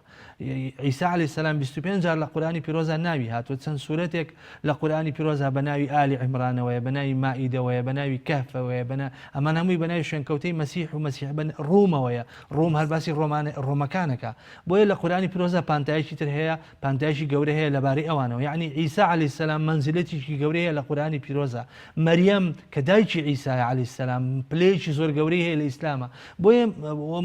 عیسا علیە سلام 25 جار لە قورئانی پیرۆزا ناوی هاتووە. چەند سورەتێک لە قورئانی پیرۆزا بە ناوی ئالی عیمرانەوەیە، بە ناوی مائیدەوەیە، بە ناوی کەهفەوەیە، بە نا ئەمان هەمووی بە ناوی شوێنکەوتەی مەسیح و مەسیح بە ڕوومەوەیە. ڕووم هەر باسی ڕۆمان ڕۆمەکانەکا. بۆیە لە قورئانی پیرۆزا پانتایەکی تر هەیە، پانتایەکی گەورە هەیە لەبارەی ئەوانەوە. یەعنی عیسا علیە سلام مەنزلەتێکی گەورەی هەیە لە قورئانی پیرۆزا. مەریەم کە دایکی عیسایە علیە السلام پلەیەکی زۆر گەورەی هەیە لە ئیسلامە بۆیە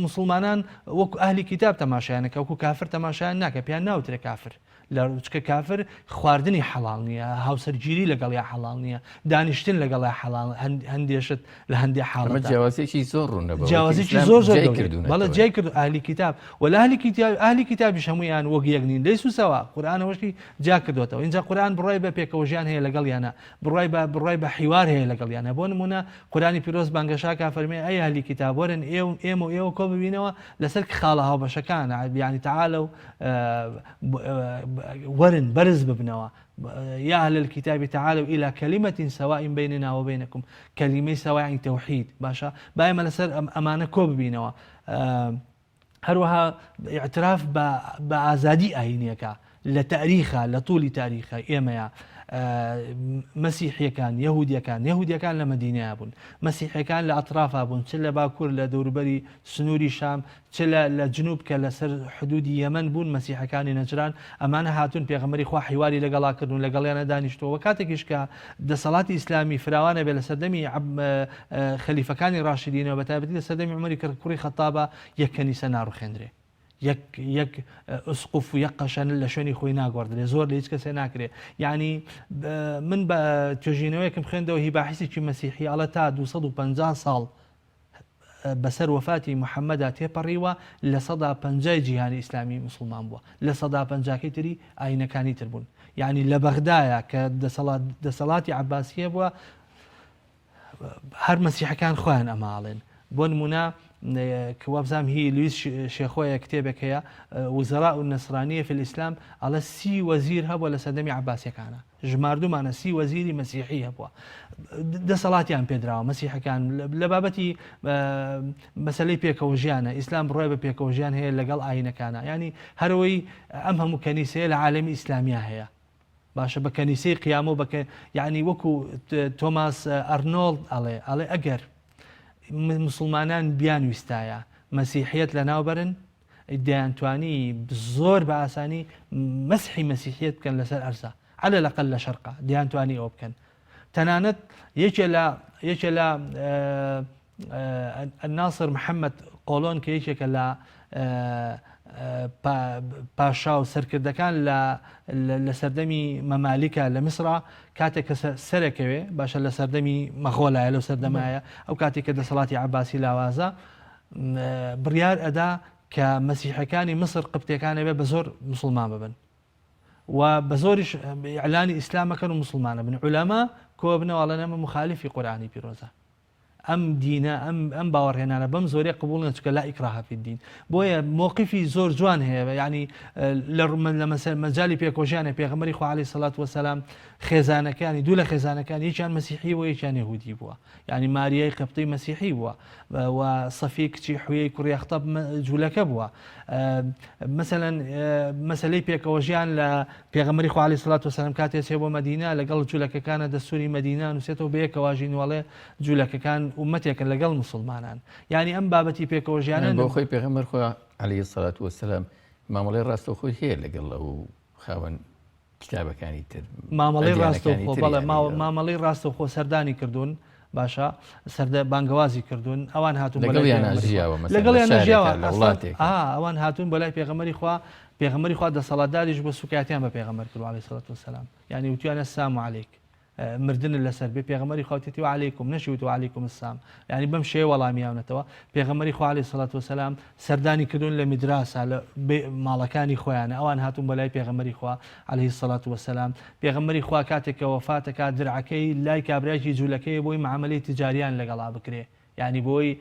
موسڵمانان وەکو ئەهلی کیتاب تەماشایان نەکە وەکو کافر تەماشایان ناکە پێیان ناوترێ کافر لە چکە کافر خواردنی حەڵاڵ نییە هاوسەرگیری لەگەڵیا حەڵاڵ نییە دانیشتن لەگەڵیا حەڵاڵ هەندێشت لە هەندێ حاڵەتە جیاوازیەکی زۆر ڕوونە جیاوازیەکی زۆر زۆر بەڵێ جیای کردو ئەهلی کیتاب ولا ئەهلی کیتاب ئەهلی کیتابیش هەموویان وەک یەک نین لەیسو سەوا قورئان ئەوەشی جیا کردوێتەوە اینجا قورئان بڕای بە پێکەوە ژیان هەیە لەگەڵیانە بڕوای بە بڕوای بە حیوار هەیە لەگەڵیانە بۆ نمونە قورئانی پیرۆز بانگەشاکا فەرمێ ئەی ئەهلی کیتاب وەرن ئێو ئێمە و ئێوە کۆ ببینەوە لەسەر خاڵە هاوبەشەکان یعنی تعالوا وەرن بەرز ببنەوە يا أهل الكتاب تعالوا إلى كلمة سواء بيننا وبينكم کەلیمەی سواء یعنی تەوحید باشە با ئێمە لەسەر ئەمانە کۆ ببینەوە هەروەها ئیعتراف بە بە ئازادی ئاینیەکە لە تاریخا لە تولی تاریخە ئێمەیە مەسیحیەکان یەهودیەکان یەهودیەکان لە مەدینەیا بوون مەسیحەکان لە ئەترافا بوون چ لە باکوور لە دەوروبەری سنووری شام چ لە لە جنوب کە لەسەر حدودی یەمەن بوون مەسیحەکانی نەجران ئەمانە هاتوون پێغەمبەری خوا حیواری لەگەڵا کردوون لەگەڵیانە دانیشتووە وە کاتێکیش کە دەسەڵاتی ئیسلامی فراوانە بێ لە سەردەمی خەلیفەکانی ڕاشدینەوە بە تایبەتی لە سەردەمی عومەری کوڕی خەتابە یەک کەنیسە ناڕوخێندرێ یەک یەک ئوسقوف و یەک قەشە لە شوێنی خۆی ناگۆڕدرێ زۆر لە هیچ کەسێ ناکرێ یعنی من بە توێژینەوەیەکم خوێندەوە هی باحیسێکی مەسیحی ئەڵێ تا 250 ساڵ بەسەر وەفاتی محەممەدا تێپەڕیوە 50% جیهانی ئیسلامی مسلمان بووە 50%ەکەی تری ئاینەکانی تر بوون یعنی لە بەغدایە کە دەسەڵات دەسەڵاتی عباسیە بووە هەر مەسیحەکان خۆیان ئەمە ئەڵێن بۆ نمونە کە وابزانم هی لویس شێخۆیە کتێبێک هەیە وزراء النصرانیە فی الاسلام ئەڵێ سی وەزیر هەبووە لە سەردەمی عەباسیەکانە ژماردومانە سی وەزیری مەسیحی هەبووە دەسەڵاتیان پێدراوە مەسیحەکان لە بابەتی مەسلەی پێکەوە ژیانە ئیسلام بڕای بە پێکەوە ژیان هەیە لەگەڵ ئاینەکانە ینی هەرەوەی ئەم هەموو کەنیسەیە لە عالەمی ئیسلامیا هەیە باشە بە کەنیسەی قیامە و بە یعنی وەکو تۆماس ئەرنۆڵد ئەڵێ ئەڵێ ئەگەر مسلمانان بیان ویستایە مەسیحیت لەناو بەرن دەیانتوانی زۆر بە ئاسانی مەسحی مەسیحیت بکەن لەسەر ئەرزە على الأقل لە شەرقا دەیانتوانی ئەوە بکەن تەنانەت یەکێ لە یەکێ لە الناصر محمد قۆلۆن کە یەکێکە لە پاشا و سەرکردەکان لە سەردەمی مەمالیکە لە میسرا کاتێک کە سەرەکەوێ باشە لە سەردەمی مەغۆلایە لەو سەردەمایە ئەو کاتێک کە دەسەڵاتی عباسی لاوازە بڕیار ئەدا کە مەسیحەکانی مسر قبتەکانە بێ بە زۆر مسلمان ببن و بە زۆریش ئیعلانی ئیسلامەکەن و مسلمانە بن عولەما کۆبنەوە ئەڵێن ئەمە مخالفی قورئانی پیرۆزە ئەم دینە ئەم ئەم باوەڕهێنانە بەم زۆرەی قبوڵ نیە چونکە لا اکراه فی الدین بۆیە مۆقفی زۆر جوان هەیە یعنی لە لە مەسەل مەجالی پێکۆژیانە پێغەمبەری خوا علیه الصلاة والسلام خێزانەکانی دوو لە خێزانەکان یەکیان مەسیحی بووە یەکیان یەهودی بووە یعنی ماریای قبطی مەسیحی بووە و سەفی کچی حویەی کوڕی ئەختەب جوولەکە بووە مەسەلەن مەسەلەی پێکەوەژیان لە پێغەمبەری خوا علیە سڵات وسلام کاتێ چێ بۆ مەدینە لەگەڵ جوولەکەکانە دەستوری مەدینە نووسێتەوە بەیەکەوە ژین وەڵێ جوولەکەکان ئومەتێکن لەگەڵ مسلمانان یعنی ئەم بابەتی پێکەوە ژیانە بۆ خۆی پێغەمبەر خوا علیە سڵات وسلام مامەڵەی ڕاستەوخۆی هەیە لەگەڵ ئەو خاوەن کتابەکانی تر مامەڵەی ڕاستەوخۆ بەڵێ مامەڵەی ڕاستەوخۆ سەردانی کردوون باشە سەردە بانگەوازی کردوون ئەوان هاتوون لەگەڵیان ژیاوە لەگەڵیان ژیاوە لە وڵاتێک ئەوان هاتوون بۆ لای پێغەمبەری خوا پێغەمبەری خوا دەسەڵاتداریش بۆ سوکایەتیان بە پێغەمبەر کرد علیه الصلاة والسلام یعنی وتیانە السلام علیک مردن لەسەر بێ پێغەمبەری خوا وتێتی وعلیکم نەشی وت وعلیکم السلام یعنی بەم شێوە وەڵامی یاونەتەوە پێغەمبەری خوا علیه الصلاة والسلام سەردانی کردوون لە میدراسا لە ماڵەکانی خۆیانە ئەوان هاتوون بۆ لای پێغەمبەری خوا علیه الصلاة والسلام پێغەمبەری خوا کاتێک کە وەفات ئەکات درعەکەی لای کابرایەکی جولەکەیە بۆی معامەلەی تجاریان لەگەڵا بکرێ یانی بۆی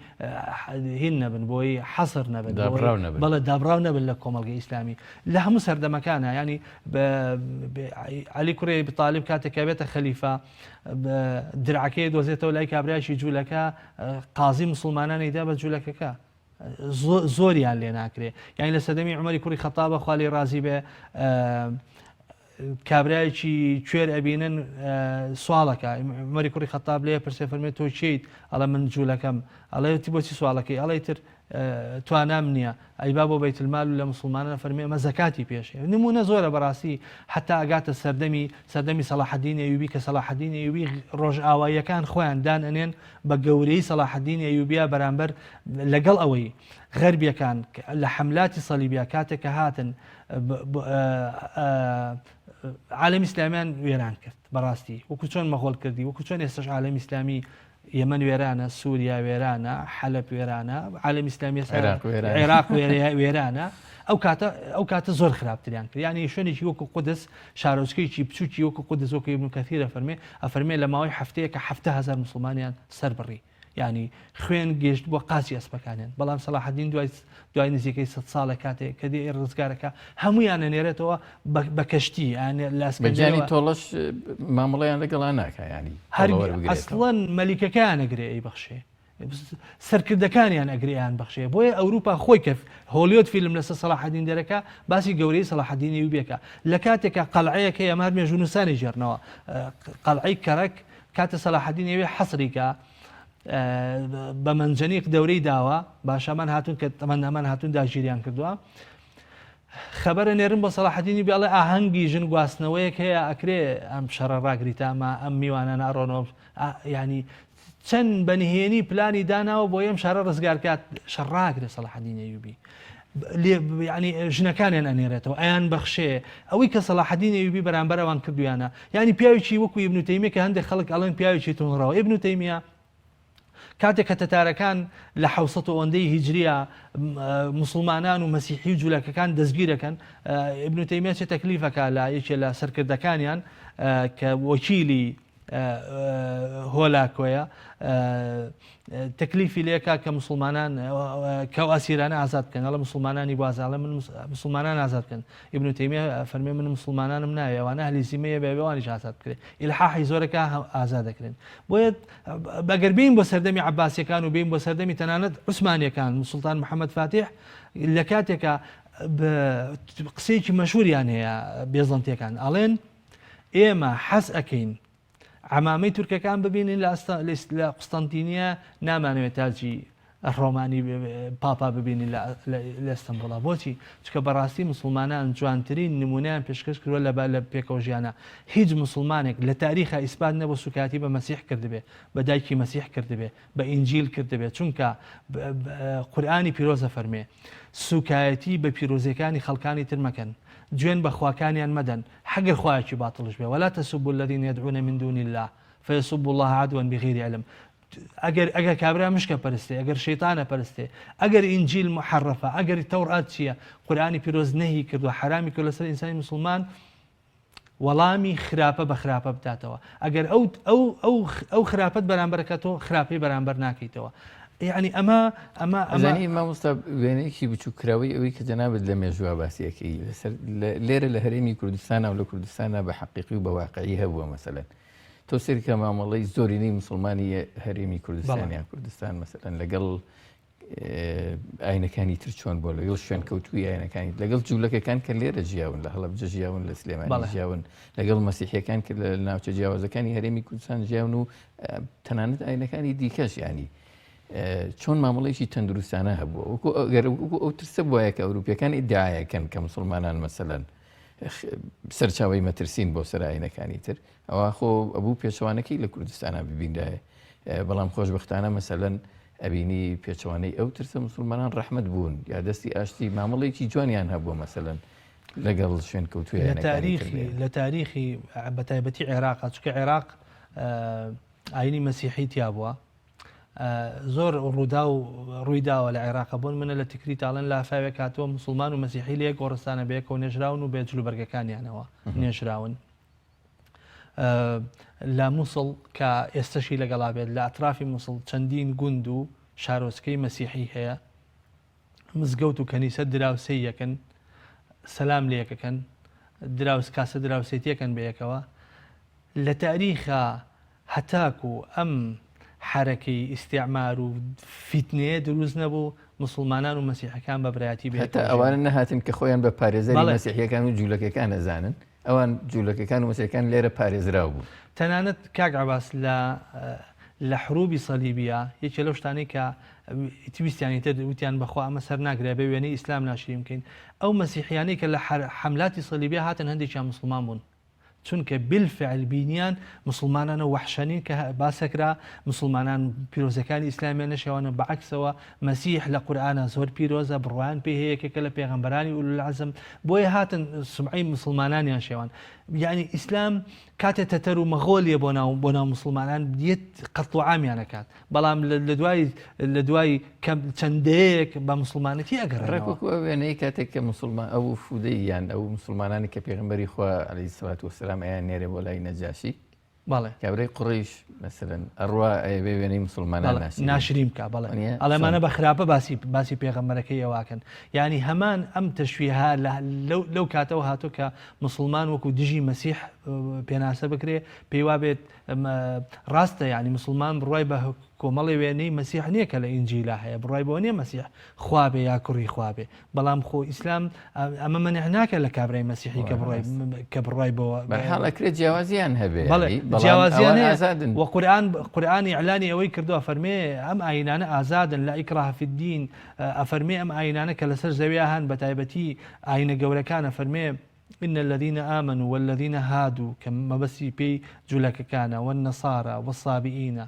هین نەبن بۆی حەسر نەبن دابڕاو نەبن بەڵێ دابڕاو نەبن لە کۆمەڵگەی ئیسلامی لە هەموو سەردەمەکانە ینی علی کوڕی ئەبی تالیب کاتێک کە بێتە خەلیفە درعەکەی دۆزێتەوە لای کابرایەکی جوولەکە قازی مسلمانانی دا بە جوولەکەکە. زۆریان لێ ناکرێ یانی لە سەردەمی عومەری کوڕی خەتابە خوا لێی ڕازی بێ کابرایەکی کوێر ئەبینن سواڵەکە عومەری کوڕی خەتاب لێ پرسێ فەرمێ تۆ کێیت ئەڵێ من جوولەکەم ئەڵێ تی بۆچی سواڵەکەی ئەڵێ تر توانام نییە ئەیبا بۆ بەیت المال و لە موسڵمانان ئەفەرموێ ئەمە زەکاتی پێشێ نمونە زۆرە بەڕاستی حەتا ئەگاتە سەردەمی سەردەمی سەڵاحەدین ئەیوبی کە سەڵاحەدین ئەیوبی ڕۆژئاواییەکان خۆیان دان ئەنێن بە گەورەی سەڵاحەدین ئەیوبیا بەرامبەر لەگەڵ ئەوەی غەربیەکان لە حەملاتی سەلیبیا کاتێک کە هاتن عالەمی ئیسلامیان وێران کرد بەڕاستی وەکو چۆن مەغۆل کردی وەکو چۆن ئێستش عالەمی ئیسلامی یەمەن وێرانە، سوریا وێرانە، حەلەب وێرانە، عالەمی ئیسلامی ئێستا عێراق وێرانە. عێراق وێرانە. ئەو کاتە ئەو کاتە زۆر خراپتریان کرد. یانی شوێنێکی وەکو قودس، شارۆچکەیەکی بچووکی وەکو قودس وەکو ئیبن کەثیر ئەفەرمێ، ئەفەرمێ لە ماوەی هەفتەیەکا 70,000 موسڵمانیان سەر بڕی. یانی خوێن گەیشت بۆ قاچی ئەسپەکانیان. بەڵام سەلاحەدین دوای دوای نزیکەی 100 ساڵێک کاتێ کە دێ ڕزگارەکە هەموویان ئەنێرێتەوە بە کەشتی یان لە بە گیانی ئەسکەندەرەوە تۆڵەش مامەڵەیان لەگەڵا ناکا یانی هەر تۆڵە وەربگرێتەوە. ئەسڵەن مەلیکەکەیان ئەگرێ ئەیبەخشێ سەرکردەکانیان ئەگرێ ئەیان بەخشێ بۆیە ئەوروپا خۆی کە هۆلیۆد فیلم لەسەر سەڵاحەدین دەرەکا باسی گەورەی سەڵاحەدین ئەیوبیەکە لە کاتێکا قەڵعەیەک هەیە ئەمە هەر مێژوونووسانی ژێرنەوە قەڵعەی کەرەک کاتێ سەڵاحەدین ئەوێ حەسری کە بە مەنجەنیق دەورەی داوە باشەمان هاتوون کە تەمەنامان هاتوون داگیریان کردووە خەبەر ئەنێرن بۆ سەڵاحەدینی بێ ئەڵێ ئاهەنگی ژن گواستنەوەیەک هەیە ئەکرێ ئەم شەڕە ڕاگری تا ئەمە ئەم میوانانە ئەڕۆنەوە یانی چەند بە نهێنی پلانی داناوە بۆ ئەم شارە ڕزگار کات شەڕ ڕاگرێ سەڵاحەدین ئەیوبی ینی ژنەکانیان ئەنێرێتەوە ئەیان بەخشێ ئەوەی کە سەڵاحەدین ئەیوبی بەرامبەر ئەوان کردویانە ینی پیاوێکی وەکو ئیبن تەیمیە کە هەندێک خەڵک ئەڵێن پیاوێکی توندڕەوە ئیبن تەیمیە کاتێک کە تەتارەکان لە حەوسەت و ئەوەندەی هیجریە موسڵمانان و مەسیحی و جولەکەکان دەستگیرەکەن ئیبن تەیمیە چێ تەکلیفەکە لە یەکێ لە سەرکردەکانیان کە وەکیلی هۆلاکۆیە تەکلیفی لێکا کە مسلمانان کە ئەسیرانە ئازاد بکەن ئەڵێ مسلمانانی بازاڵێ من مسلمانان ئازاد بکەن ئیبن تەیمیە فەرمی من مسلمانانم ناوێ ئەوانە ئەهلی زیمەیە بێ ئەوانیش ئازاد بکرێ ئیلحاحی زۆرەکە ئازاد دەکرێن بۆیە بەگەر بین بۆ سەردەمی عباسیەکان و بین بۆ سەردەمی تەنانەت عوسمانیەکان سوڵتان محەممەد فاتیح لە کاتێکا قسەیەکی مەشهوریان هەیە بێزەنتیەکان ئەڵێن ئێمە حەز ئەەکەین عەمامەی تورکەکان ببینین لە لە قوستەنتینیە نامانەوێت تاجی ڕۆمانی پاپا ببینین لە ئەستەنبوڵا بۆچی چکە بەڕاستی مسلمانان جوانترین نمونیان پێشکەش کردوە لە لە پێکەوە ژیانە هیچ مسلمانێک لە تاریخە ئیسپات نەبوو سوکایەتی بە مەسیح کردبێ بە دایکی مەسیح کردبێ بە ئینجیل کردبێ چونکە قورئانی پیرۆزە فەرمێ سوکایەتی بە پیرۆزیەکانی خەڵکانی تر مەکەن جوێن بە خواکانیان مەدەن حەگەر خوایەکی باتڵش بێ ولا تسبوا الذین یدعون من دون اللە فیسبوا اللە عدوا بغیر علم ئەگەر ئەگەر کابرا مشکە پەرستێ ئەگەر شەیتانە پەرستێ ئەگەر ئینجیل محرفە ئەگەر تەورات چییە قورئانی پیرۆز نەهی کردووە حرامی کرد لەسەر ئینسانی مسلمان وەڵامی خراپە بە خراپە بداتەوە ئەگەر ئەو ئەو ئەو ئەو خراپەت بەرامبەرەکە تۆ خراپەی بەرامبەر ناکەیتەوە یعنی ئەمە ئەمە ئەزانی مامۆستا وێنەیەکی بچووککراوەی ئەوەی کە جەنابت لە مێژووە باسیەکەی لەسەر لێرە لە هەرێمی کوردستانە و لە کوردستانە بە حەقیقی و بە واقعی هەبووە مەسەلەن تۆ سەیرکە مامەڵەی زۆرینەی مسلمانی هەرێمی کوردستان یان کوردستان مەسەلەن لەگەڵ ئاینەکانی تر چۆن بۆ لەگەڵ شوێنکەوتووی ئاینەکانی لەگەڵ جوولەکەکان کە لێرە ژیاون لە هەڵەبجە ژیاون لە سلێمانی ژیاون لەگەڵ مەسیحیەکان کە لە ناوچە جیاوازەکانی هەرێمی کوردستان ژیاون و تەنانەت ئاینەکانی دیکەش ینی چۆن مامەڵێکی تەندروستانە هەبووە وەکو ئەگەر ئەو ترسە بواە کە ئەوروپیەکان ئیدعاەکەن کە مسلمانان مەسەلەن سەرچاوی مەترسین بۆ سەر ئاینەکانی تر ئەوە خۆ ئەبوو پێچەوانەکەی لە کوردستانە ببینرایە بەڵام خۆشببختانە مەسەلەن ئەبینی پێچەوانەی ئەو ترسە مسلمانان ڕەحمت بوون یا دەستی ئاشتی مامەڵێکی جوانیان هەبووە مەسەلەن لەگەڵ شوێن کەوتووی لە تاریخی لە تاریخی بە تایبەتی عێراق چکە عێراق ئاینی مەسیحی تیا بووە زۆر ڕوودا و ڕووی داوە لە عێراق بۆن منە لە تکری تاڵێن لافاوێک هاتووە مسلمان و مەسیحی لە یەک گۆڕستانە بەیەکەوە نێژراون و بێ جلوبەرگەکانیانەوە نێژراون لە موسڵ کە ئێستەشی لەگەڵا بێت لە ئەترافی موسڵ چەندین گوند و شارۆچکەی مەسیحی هەیە مزگەوت و کەنیسە دراوسێی یەکن سەلام لە یەکەکەن دراوس کاسە دراوسێتیەکەن بە یەکەوە لە تاریخا هەتاکو ئەم حەرەکەی ئیستیعمار و فیتنەیە دروست نەبوو، موسڵمانان و مەسیحەکان بە برایەتی بەیەکەوە هەتا ژیان. ئەوانە نەهاتن کە خۆیان بە پارێزەری بەڵێ. مەسیحیەکان و جوولەکەکان ئەزانن، ئەوان جوولەکەکان و مەسیحەکان لێرە پارێزراو بوون. تەنانەت کاک عەباس لە لە حروبی سەلیبیە یەکێ لەو شتانەی کە ویستیان ئیتر وتیان بەخوا ئەمە سەر ناگرێ بێ وێنەی ئیسلام ناشرین بکەین ئەو مەسیحیانەی کە لە حەملاتی سەلیبیە هاتن هەندێکیان موسڵمان بوون. چونکە بالفعل بینیان موسڵمانانە وەحشەنین کە باسەکرا موسڵمانان پیرۆزەکانی ئیسلامیان نەشێوانە بەعەکسەوە مەسیح لە قورئانا زۆر پیرۆزە بڕوایان پێی هەیە یەکێکە لە پێغەمبەرانی اولو العزم بۆیە هاتن سومعەی موسڵمانانیان شێوان یعنی ئیسلام کاتێ تەتەر و مەغۆلیە بۆ ناو بۆ ناو موسڵمانان یەت قەتڵ و عامیان ئەکات بەڵام لە دوای لە دوای کەم چەند دەیەیەک بە موسڵمانەتی ڕێک ئەگەڕێنەوە. وەکو ئەو وێنەی کاتێک کە موسڵمان ئەو وفودەی یان ئەو موسڵمانانی کە پێغەمبەری خوا علیە الصلوة والسلام ئەیان نێرێ بۆ لای نەجاشی بەڵێ. کابرای قوڕەیش مەسەلەن ئەڕوا ئەیەوێ وێنەی موسڵمانان بەڵێ ناشرین ناشرین بکا بەڵێ وەنیە ئەڵێ چۆن؟ ئەمانە بە خراپە باسی باسی پێغەمبەرەکەی ئێوە ئەکەن یانی هەمان ئەم تەشویهە لە لەو لەو کاتەوە هاتووە کە موسڵمان وەکو دژی مەسیح پێناسە بکرێ پێی وابێت ڕاستە یانی موسڵمان بڕوای بە کۆمەڵی وێنەی مەسیح نییە کە لە ئینجیلا هەیە بڕوای بەوە نییە مەسیح خوا بێ یا کوڕی خوا بێ بەڵام خۆ ئیسلام ئەمە مەنع ناکە لە کابرای مەسیحی کە بڕوای کە بڕوای بەوە بەرحاڵ ئەکرێت جیاوازیان هەبێ بەڵێ یانی، بەڵام جیاوازیان ئەوان هەیە ئازادن. و قورئان قورئان ئیعلانی ئەوەی کردووە فەرمێ ئەم ئایینانە ئازادن لا ئیکراه فی الدین ئەفەرمێ ئەم ئایینانە کە لەسەر زەویا هەن بەتایبەتی ئایینە گەورەکان ئەفەرمێ ان الذین آمنوا والذین هادوا کە مەبەستی پێی جولەکەکانە، والنصاری والصابئین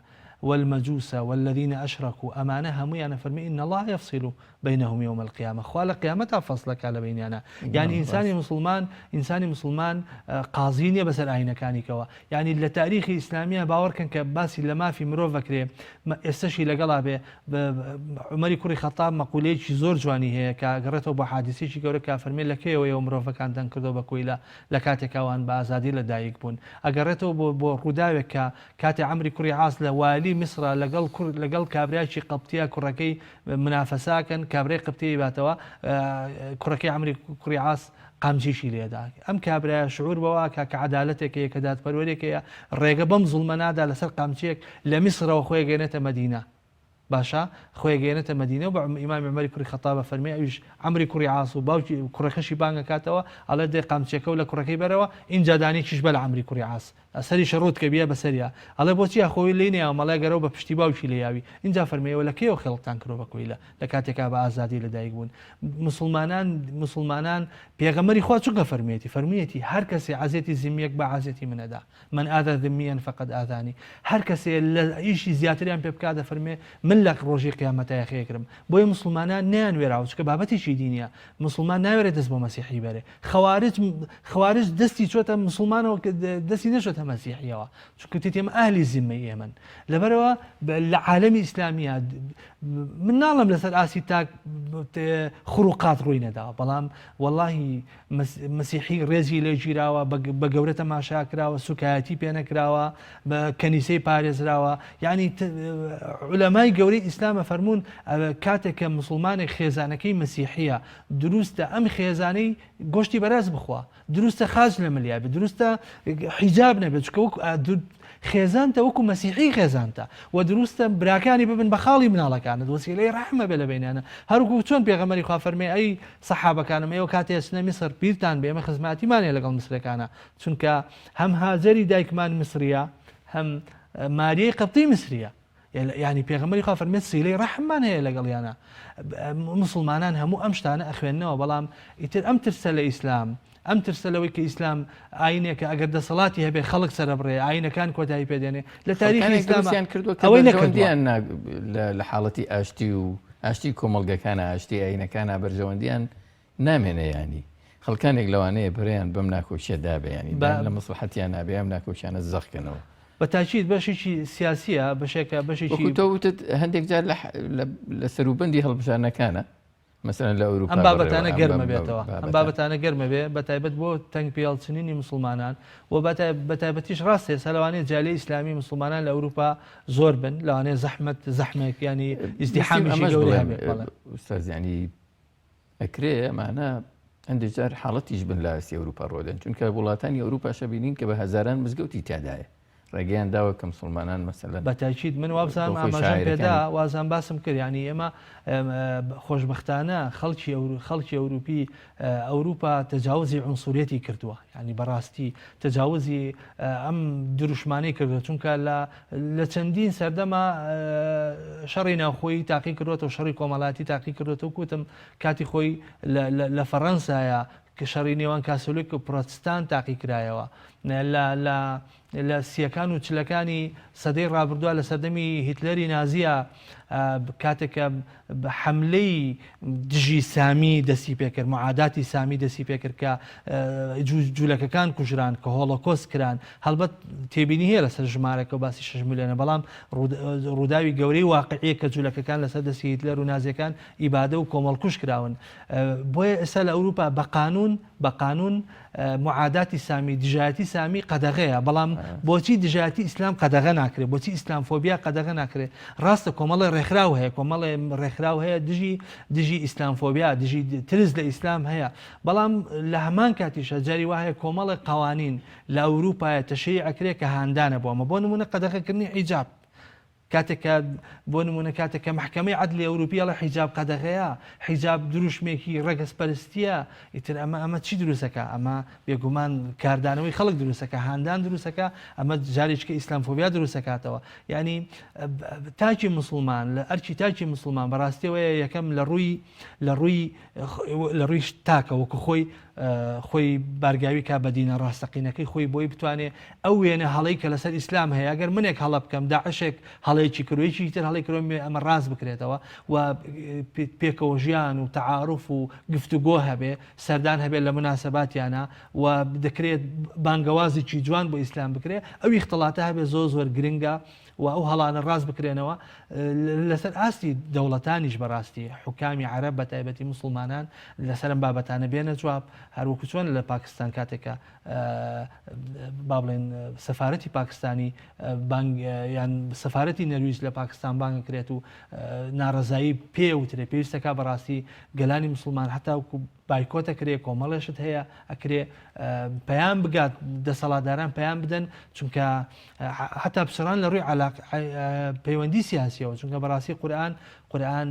والمجوس والذین اشرکوا ئەمانە هەموویان ئەفەرمێ ان اللە یفصل بینهم یوم القیامە خوا لە قیامەتا فەسڵ ئەکا لە بەینیانا یانی ئینسانی موسڵمان ئینسانی موسڵمان قازی نیە بەسەر ئاینەکانی کەوە یانی لە تاریخی ئیسلامیە باوەڕکەن کە باسی لە مافی مرۆڤ ئەکرێ ئێستەشی لەگەڵا بێ عومەری کوڕی خەتاب مەقولەیەکی زۆر جوانی هەیە کە ئەگەڕێتەوە بۆ حادیسەیەکی گەورە کە ئەفەرمێ لە کەیەوە ئێوە مرۆڤەکانتان کردووە بە کۆیلە لە کاتێکا ئەوان بە ئازادی لە دایک بوون ئەگەڕێتەوە بۆ بۆ ڕووداوێک کە کاتێ عەمری کوڕی عاس لە والی میسرە لەگەڵ کوڕ لەگەڵ کابرایەکی قەبتیە کوڕەکەی منافەسە ئەکەن کابرای قبتی ئەیباتەوە کوڕەکەی عەمری کوڕی عاس قامچیشی لێدا. ئەم کابرایە شعور بەوە ئەکا کە عەدالەتێک هەیە، کە دادپەروەرێک هەیە، ڕێگە بەم زوڵمە نادا لەسەر قامچییەک لە میسرەوە خۆی ئەگەیەنێتە مەدینە. باشە خۆی ئەگەیەنێتە مەدینە و بە ئیمامی عومەری کوڕی خەتاب ئەفەرمێ، ئەویش عەمری کوڕی عاس و باوکی کوڕەکەشی بانگ ئەکاتەوە، ئەڵێ دەی قامچییەکە و لە کوڕەکەی بەرەوە، ئینجا دانەیەکیش بە لە عەمری کوڕی عاس. سەریشی ڕووت کە بیە بەسەریا. ئەڵێ بۆچی ئەخۆ لێی نەیاوم ئەڵێ گەر ئەو بە پشتی باوکی لێ یاوی. ئینجا فەرمووی ئێوە لە کەیەوە خێڵتان کردوە بە کۆیلە لە کاتێکا بە ئازادی لە دایک بوون. موسڵمانان موسڵمانان پێغەمبەری خوا چونکە فەرموویەتی فەرموویەتی هەر کەسێ عەزێتی زمیەک با عەزێتی من ئەدا من آذی ذمیا فقد آذانی هەر کەسێ لە ئیشی زیاتریان پێ بکا دەفەرموێ من لە ڕۆژی قیامەتا یەخەی ئەگرم. بۆیە موسڵمانان نەیانوێراوە چونکە بابەتێکی دینیە موسڵمان ناوێرێ دەست بۆ مەسیحی بەرێ. خەوارج خەوارج دەستی چۆتە مسلمانەوە دەستی نەچۆتە مەسیحیەوە چونکە تێتی ئەمە ئەهلی زیمەی ئێمەن لەبەرەوە لە عالەمی ئیسلامیە من ناڵم لەسەر ئاسی تاک خروقات ڕووی نەداوە بەڵام واللهی مەسیحی ڕێزی لێ گیراوە بە گەورە تەماشا کراوە سوکایەتی پێ نەکراوە بە کەنیسەی پارێزراوە یعنی علەمای گەورەی ئیسلامە فەرمونون کاتێک کە مسلمانێک خێزانەکەی مەسیحیە دروستە ئەم خێزانەی گۆشتی بەراز بخوا دروستە خاچ لە ملیا بێ دروستە حیجاب نەبێت چکە وەکو خێزانتە وەکو مەسیحی خێزانتە و دروستە براکانی ببن بە خاڵی مناڵەکانت وەسیلەی ڕەحمە بێ لە بینیانە هەروکو چۆن پێغەمبەری خوا فەرمێ ئەی سەحابەکانم ئێوە کاتێ ئەچنە میسر بیرتان بێ ئێمە خزمەتیمان هەیە لەگەڵ میسرەکانە چونکە هەم هاجەری دایکمان میسریە هەم ماریەی قبطی میسریە یانی پێغەمبەری خوا فەرمێت سیلەی ڕەحممان هەیە لەگەڵیانە موسڵمانان هەموو ئەم شتانە ئەخوێندنەوە بەڵام ئیتر ئەم ترسە لە ئیسلام ئەم ترسە لەوەی کە ئیسلام ئاینێکە ئەگەر دەسەڵاتی هەبێ خەڵک سەربڕێ ئاینەکان کۆتایی پێدێنێ لە تاریخی ئیسلام کردووە ئەوەی نەکردیان لە حاڵەتی ئاشتی و ئاشتی کۆمەڵگەکانە ئاشتی ئاینەکانە بەرژەوەندیان نامێنێ یانی خەڵکانێک لەوانەیە پەرەیان بەم ناکۆکیە دابێ یانی دان لە مەسڵەحەتیان نابێ ئەم ناکۆکیانە زەق کەنەوە. بە تاکید بەشێکی سیاسیە بەشێکە بەشێکی وەکو تۆ وتت هەندێک جار لە سەروبەندی هەڵبژاردنەکانە مەسەلەن لە ئەوروپا ئەم بابەتانە گەرمە بێتەوە ئەم بابەتانە گەرمە بێ بە تایبەت بۆ تەنگ پێڵچنینی مسلمانان و بە تایبەتیش ڕاستە ئێستا لەوانەیە جالیە ئیسلامی مسلمانان لە ئەوروپا زۆر بن لەوانەیە زەحمەت زەحمێک ینی ئیزدیحامیشی گەورە هەبێ ئوستاز ینی ئەکرێ ئەمانە هەندێک جار حاڵەتیش بن لە ئاستی ئەوروپا ڕۆدەن چونکە وڵاتانی ئەوروپاشە بینین کە بە هەزاران مزگەوتی تیادایە. ڕێگەیان داوە کە مسوڵمانان مەسەلەن بە تاکید من وابزانم بۆ خۆی ئاماژەم پێدا شاعیرەکانی وازان باسم کرد یانی ئێمە خۆشبەختانە خەڵکی خەڵکی ئەوروپی ئەوروپا تەجاوزی عونسوریەتی کردووە یانی بەڕاستی تەجاوزی ئەم دروشمانەی کردووە چونکە لە لە چەندین سەردەما شەڕی ناوخۆیی تاقی کردوەتەوە شەڕی کۆمەڵاتی تاقی کردوەتەوە کوتم کاتی خۆی لە فەڕەنسایە کە شەڕی نێوان کاسۆلیک و پرۆتستان تاقی کرایەوە لە لە لە سیەکان و چلەکانی سەدەی ڕابردووە لە سەردەمی هیتلەری نازیە کاتێک کە حەملەی دژی سامی دەستی پێکرد، معاداتی سامی دەستی پێکرد کە جوولەکەکان کوژران، کە هۆڵۆکۆست کران. هەڵبەت تێبینی هەیە لەسەر ژمارەکە و باسی 6 ملیۆنە، بەڵام ڕووداوی گەورەی واقعیە کە جوولەکەکان لەسەر دەستی هیتلەر و نازیەکان ئیبادە و کۆمەڵکوژ کراون. بۆیە ئێستا لە ئەوروپا بە قانوون بە قانوون معاداتی سامی، دژایەتی سامی قەدەغەیە، بەڵام بۆچی دژایەتی ئیسلام قەدەغە ناکرێت؟ بۆچی ئیسلامفۆبیا قەدەغە ناکرێت؟ ڕاستە کۆمەڵێ ڕێکخراو هەیە، کۆمەڵێ ڕێکخراو هەیە دژی دژی ئیسلامفۆبیا، دژی ترس لە ئیسلام هەیە، بەڵام لە هەمان کاتیشا جاری وا هەیە کۆمەڵێ قەوانین لە ئەوروپایە تەشریع ئەکرێ کە هاندانە بۆ ئەمە، بۆ نموونە قەدەغەکردنی حیجاب. کاتێک کە بۆ نموونە کاتێک کە مەحکەمەی عەدلی ئەوروپی ئەڵێ حیجاب قەدەغەیە، حیجاب دروشمێکی ڕەگەزپەرستییە، ئیتر ئەمە ئەمە چی دروست ئەکا؟ ئەمە بێگومان کاردانەوەی خەڵک دروست ئەکا، هاندان دروست ئەکا، ئەمە جارێکیکە ئیسلامفۆبیا دروست ئەکاتەوە. یانی تاکی موسڵمان لە ئەرکی تاکی موسڵمان بەڕاستی ئەوەیە یەکەم لە ڕووی لە ڕووی لە ڕووی تاکە وەکو خۆی خۆی بارگاوی کا بە دینە ڕاستەقینەکەی خۆی بۆی بتوانێ ئەو وێنە هەڵەی کە لەسەر ئیسلام هەیە ئەگەر منێک هەڵە بکەم داعشێک هەڵەیەکی کرد و یەکێکی تر هەڵەی کرد ئەمە ڕاست بکرێتەوە و پێکەوە ژیان و تەعاروف و گفتوگۆ هەبێ سەردان هەبێ لە مناسەباتیانە و دەکرێت بانگەوازێکی جوان بۆ ئیسلام بکرێ ئەو ئیختڵاتە هەبێ زۆر زۆر گرنگە و ئەو هەڵانە ڕاست بکرێنەوە لەسەر ئاستی دەوڵەتانیش بەڕاستی حوکامی عەرەب بە تایبەتی موسڵمانان لەسەر ئەم بابەتانە بێنە جواب هەروەکو چۆن لە پاکستان کاتێکە با بڵێن سەفارەتی پاکستانی بانگ یان سەفارەتی نەرویج لە پاکستان بانگ کرێت و ناڕەزایی پێ وترێ پێویستەکە بەڕاستی گەلانی مسلمان هەتاوکو بایکۆت ئەکرێ کۆمەڵێ شت هەیە ئەکرێ پەیام بگات دەسەڵاتداران پەیام بدەن چونکە حتا پچڕان لە ڕووی علاق پەیوەندی سیاسیەوە چونکە بەڕاستی قورآن قورآن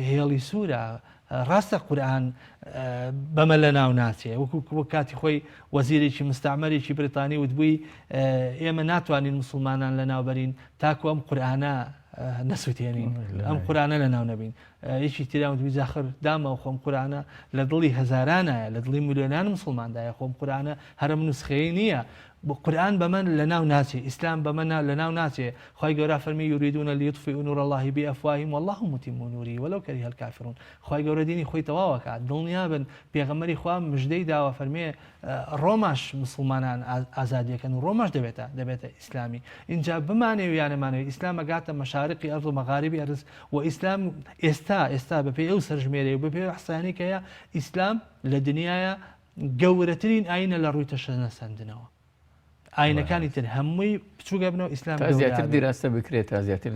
هێڵی سوورە ڕاستە قورآن بەمە لە ناو ناچێ وەکو وەک کاتی خۆی وەزیرێکی مستعمەرێکی بریتانی وتبووی ئێمە ناتوانین مسلمانان لە ناوبەرین تاکو ئەم قورآانە نەسووتێنین ئەم قورآانە لە ناو نەبین یەکی تریان وتبووی جاخر داماو خۆم قورئانە لە دڵی هەزارانایە لە دڵی ملیۆنان موسڵماندایە خۆم قورئانە هەر ئەم نوسخەیەی نییە قورئان بەمە لەناو ناچێ ئیسلام بەمە لەناو ناچێ خوای گەورە فەرمی یریدون لیطفئوا نور الله بافواههم والله متم نوره ولو کره الکافرون خوای گەورە دینی خۆی تەواو ئەکات دڵنیابن پێغەمبەری خوا مژدەی داوە فەرمێ ڕۆماش مسوڵمانان ئازادیەکەن و ڕۆماش دەبێتە دەبێتە ئیسلامی ئینجا بمانەوێ یا نەمانەوێ ئیسلام ئەگاتە مەشارقی ئەرز و مەغاربی ئەرز و ئیسلام ئێستا ئێستا بەپێی ئەو سەرژمێرەی و بەپێی ئەو ئیحسایانەی کە هەیە ئیسلام لە دنیایا گەورەترین ئاینە لە ڕووی تەشەنەسەندنەوە ئاینەکانی تر هەمووی بچووک ئەبنەوە ئیسلام تا گەورە زیاتر ئەبێ. دیراسە بکرێت تا زیاتر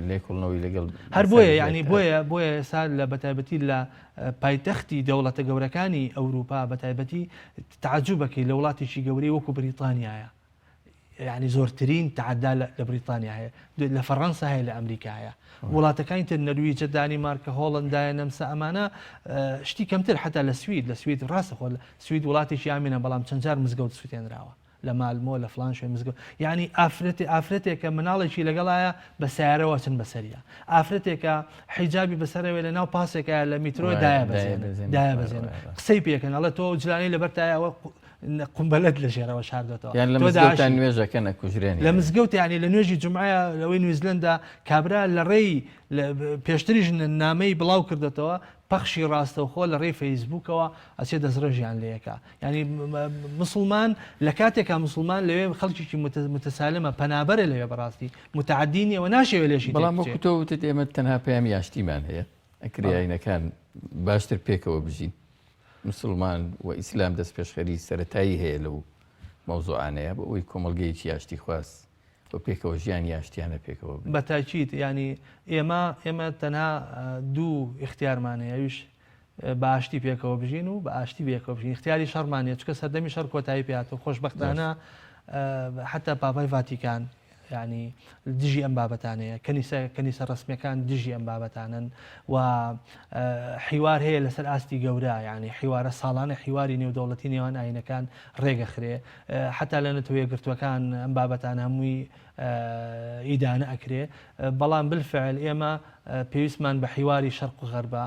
لێکۆڵنەوەی لەگەڵ هەر لەسەر بۆیە یعنی بکرێت تا بۆیە بۆیە ئێستا لە بەتایبەتی لە پایتەختی دەوڵەتە گەورەکانی ئەوروپا بەتایبەتی تەعەجوبەکەی لە وڵاتێکی گەورەی وەکو بریتانیایە یعنی زۆرترین تەعەدا لە بریتانیا هەیە لە فەڕەنسا هەیە لە ئەمریکا هەیە وڵاتەکانی تر نەرویجە دانیمارکە هۆڵندایە نەمسا ئەمانە شتی کەمتر حتا لە سوید لە سوید ڕاستە خۆ سوید وڵاتێکی ئامینە بەڵام چەند جار مزگەوت سوتێنراوە لە مالمۆ لە فلان شوێن مزگەوت یعنی ئافرەتی ئافرەتێکە مناڵێکی لەگەڵایە بە سیارەوە چن بەسەریە ئافرەتێکە حیجابی بەسەرەوەی لە ناو پاسێکە لە میترۆ دایە بەزێن دایە بەزێن قسەی پێکەن ئەڵێ تۆ جلانەی لەبەرتایەوە قومبەلەت لە ژێرەوە شاردۆتەوە یان لە مزگەوتان نوێژەکە نەکوژرێن لە مزگەوت یانی لە نوێژی جومعەیە لەوەی نویزلەندا کابرا لە ڕێی پێشتریش نامەی بڵاو کردێتەوە پەخشی ڕاستەوخۆ لە ڕێی فەیسبوکەوە ئەچێ دەستڕێژیان لەیەکە ینی مسلمان لە کاتێکا مسلمان لەوێ خەڵکیی متەسالمە پەنابەرە لەوێ بەڕاستی متعدینیەوە ناشەوێ لێشی بەڵام وەکو تۆ وتت ئێمە تەنها پەیامی ئاشتیمان هەیە ئەکرێ ئاینەکان باشتر پێکەوە بژین مسوڵمان و ئیسلام دەستپێشخەری سەرەتایی هەیە لەو مەوزوعانەیە بۆ ئەوەی کۆمەڵگەیەکی ئاشتیخواز و پێکەوە ژیانی ئاشتیانە پێکەوە بن. بە تاکید یانی ئێمە ئێمە تەنها دوو ئیختیارمان هەیە ئەویش بە ئاشتی پێکەوە بژین و بە ئاشتی بێکەوە بژین ئیختیاری شەڕمان نیە چونکە سەردەمی شەڕ کۆتایی پێ هاتووە خۆشبەختانە حەتا پاپای ڤاتیکان. یانی دژی ئەم بابەتانەیە، کەنیسە کەنیسە ڕەسمیەکان دژی ئەم بابەتانەن و حیوار هەیە لەسەر ئاستی گەورە یانی حیوارە ساڵانە حیواری نێودەوڵەتی نێوان ئاینەکان ڕێگەخرێ حتا لە نەتەوە یەکگرتووەکان ئەم بابەتانە هەمووی ئیدانە ئەکرێ بەڵام بالفعل ئێمە پێویستمان بە حیواری شەرق و غەربە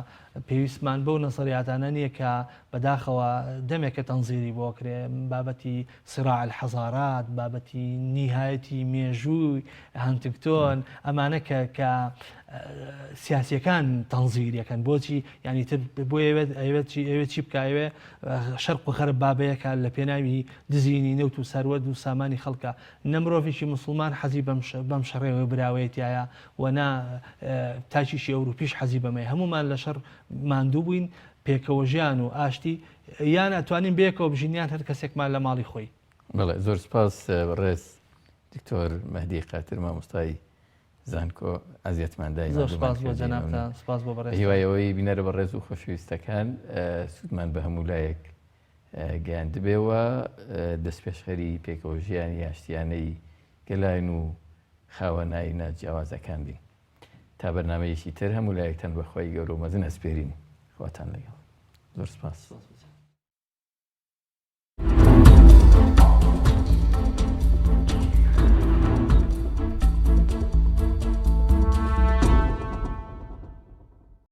پێویستمان بەو نەزەریاتانە نییە کە بەداخەوە دەمێکە تەنزیری بۆ کرێ بابەتی صراع الحضارات بابەتی نیهایەتی مێژووی هانتنگتۆن ئەمانە کە کە سیاسیەکان تەنزیریەکەن بۆچی یعنی تر بۆ ئەوێت ئەوێت چی ئەوێت چی بکایوێ شەرق و غەرب بابەیەکە لە پێناوی دزینی نەوت و سەروەت و سامانی خەڵکە نە مرۆڤێکی موسڵمان حەزی بەم بەم شەڕەی براوەیە تیایە و نە تاکیشی ئەوروپیش حەزی بەمەیە. هەموومان لە شەڕ ماندوو بووین، پێکەوەژیان و ئاشتی یان ئەتوانین بەیەکەوە بژین یان هەر کەسێکمان لە ماڵی خۆی. بەڵێ زۆر سپاس بەڕێز دکتۆر مەهدی قاتر مامۆستای زانکۆ ئەزیەتمان دای زۆر سپاس بۆ جەنابتان سپاس بۆ بەڕێز هیوای ئەوەی بینەرە بەڕێز و خۆشەویستەکان سوودمان بە هەموو لایەک گەیاندبێ و دەستپێشخەری پێکەوەژیانی ئاشتیانەی گەلان و خاوەن ئایینە جیاوازەکان بین. تا بەرنامەیەکی تر هەموو لایەکتان بە خوای گەورە و مەزن ئەسپێرین. خواتان لەگەڵ. زۆر سپاس.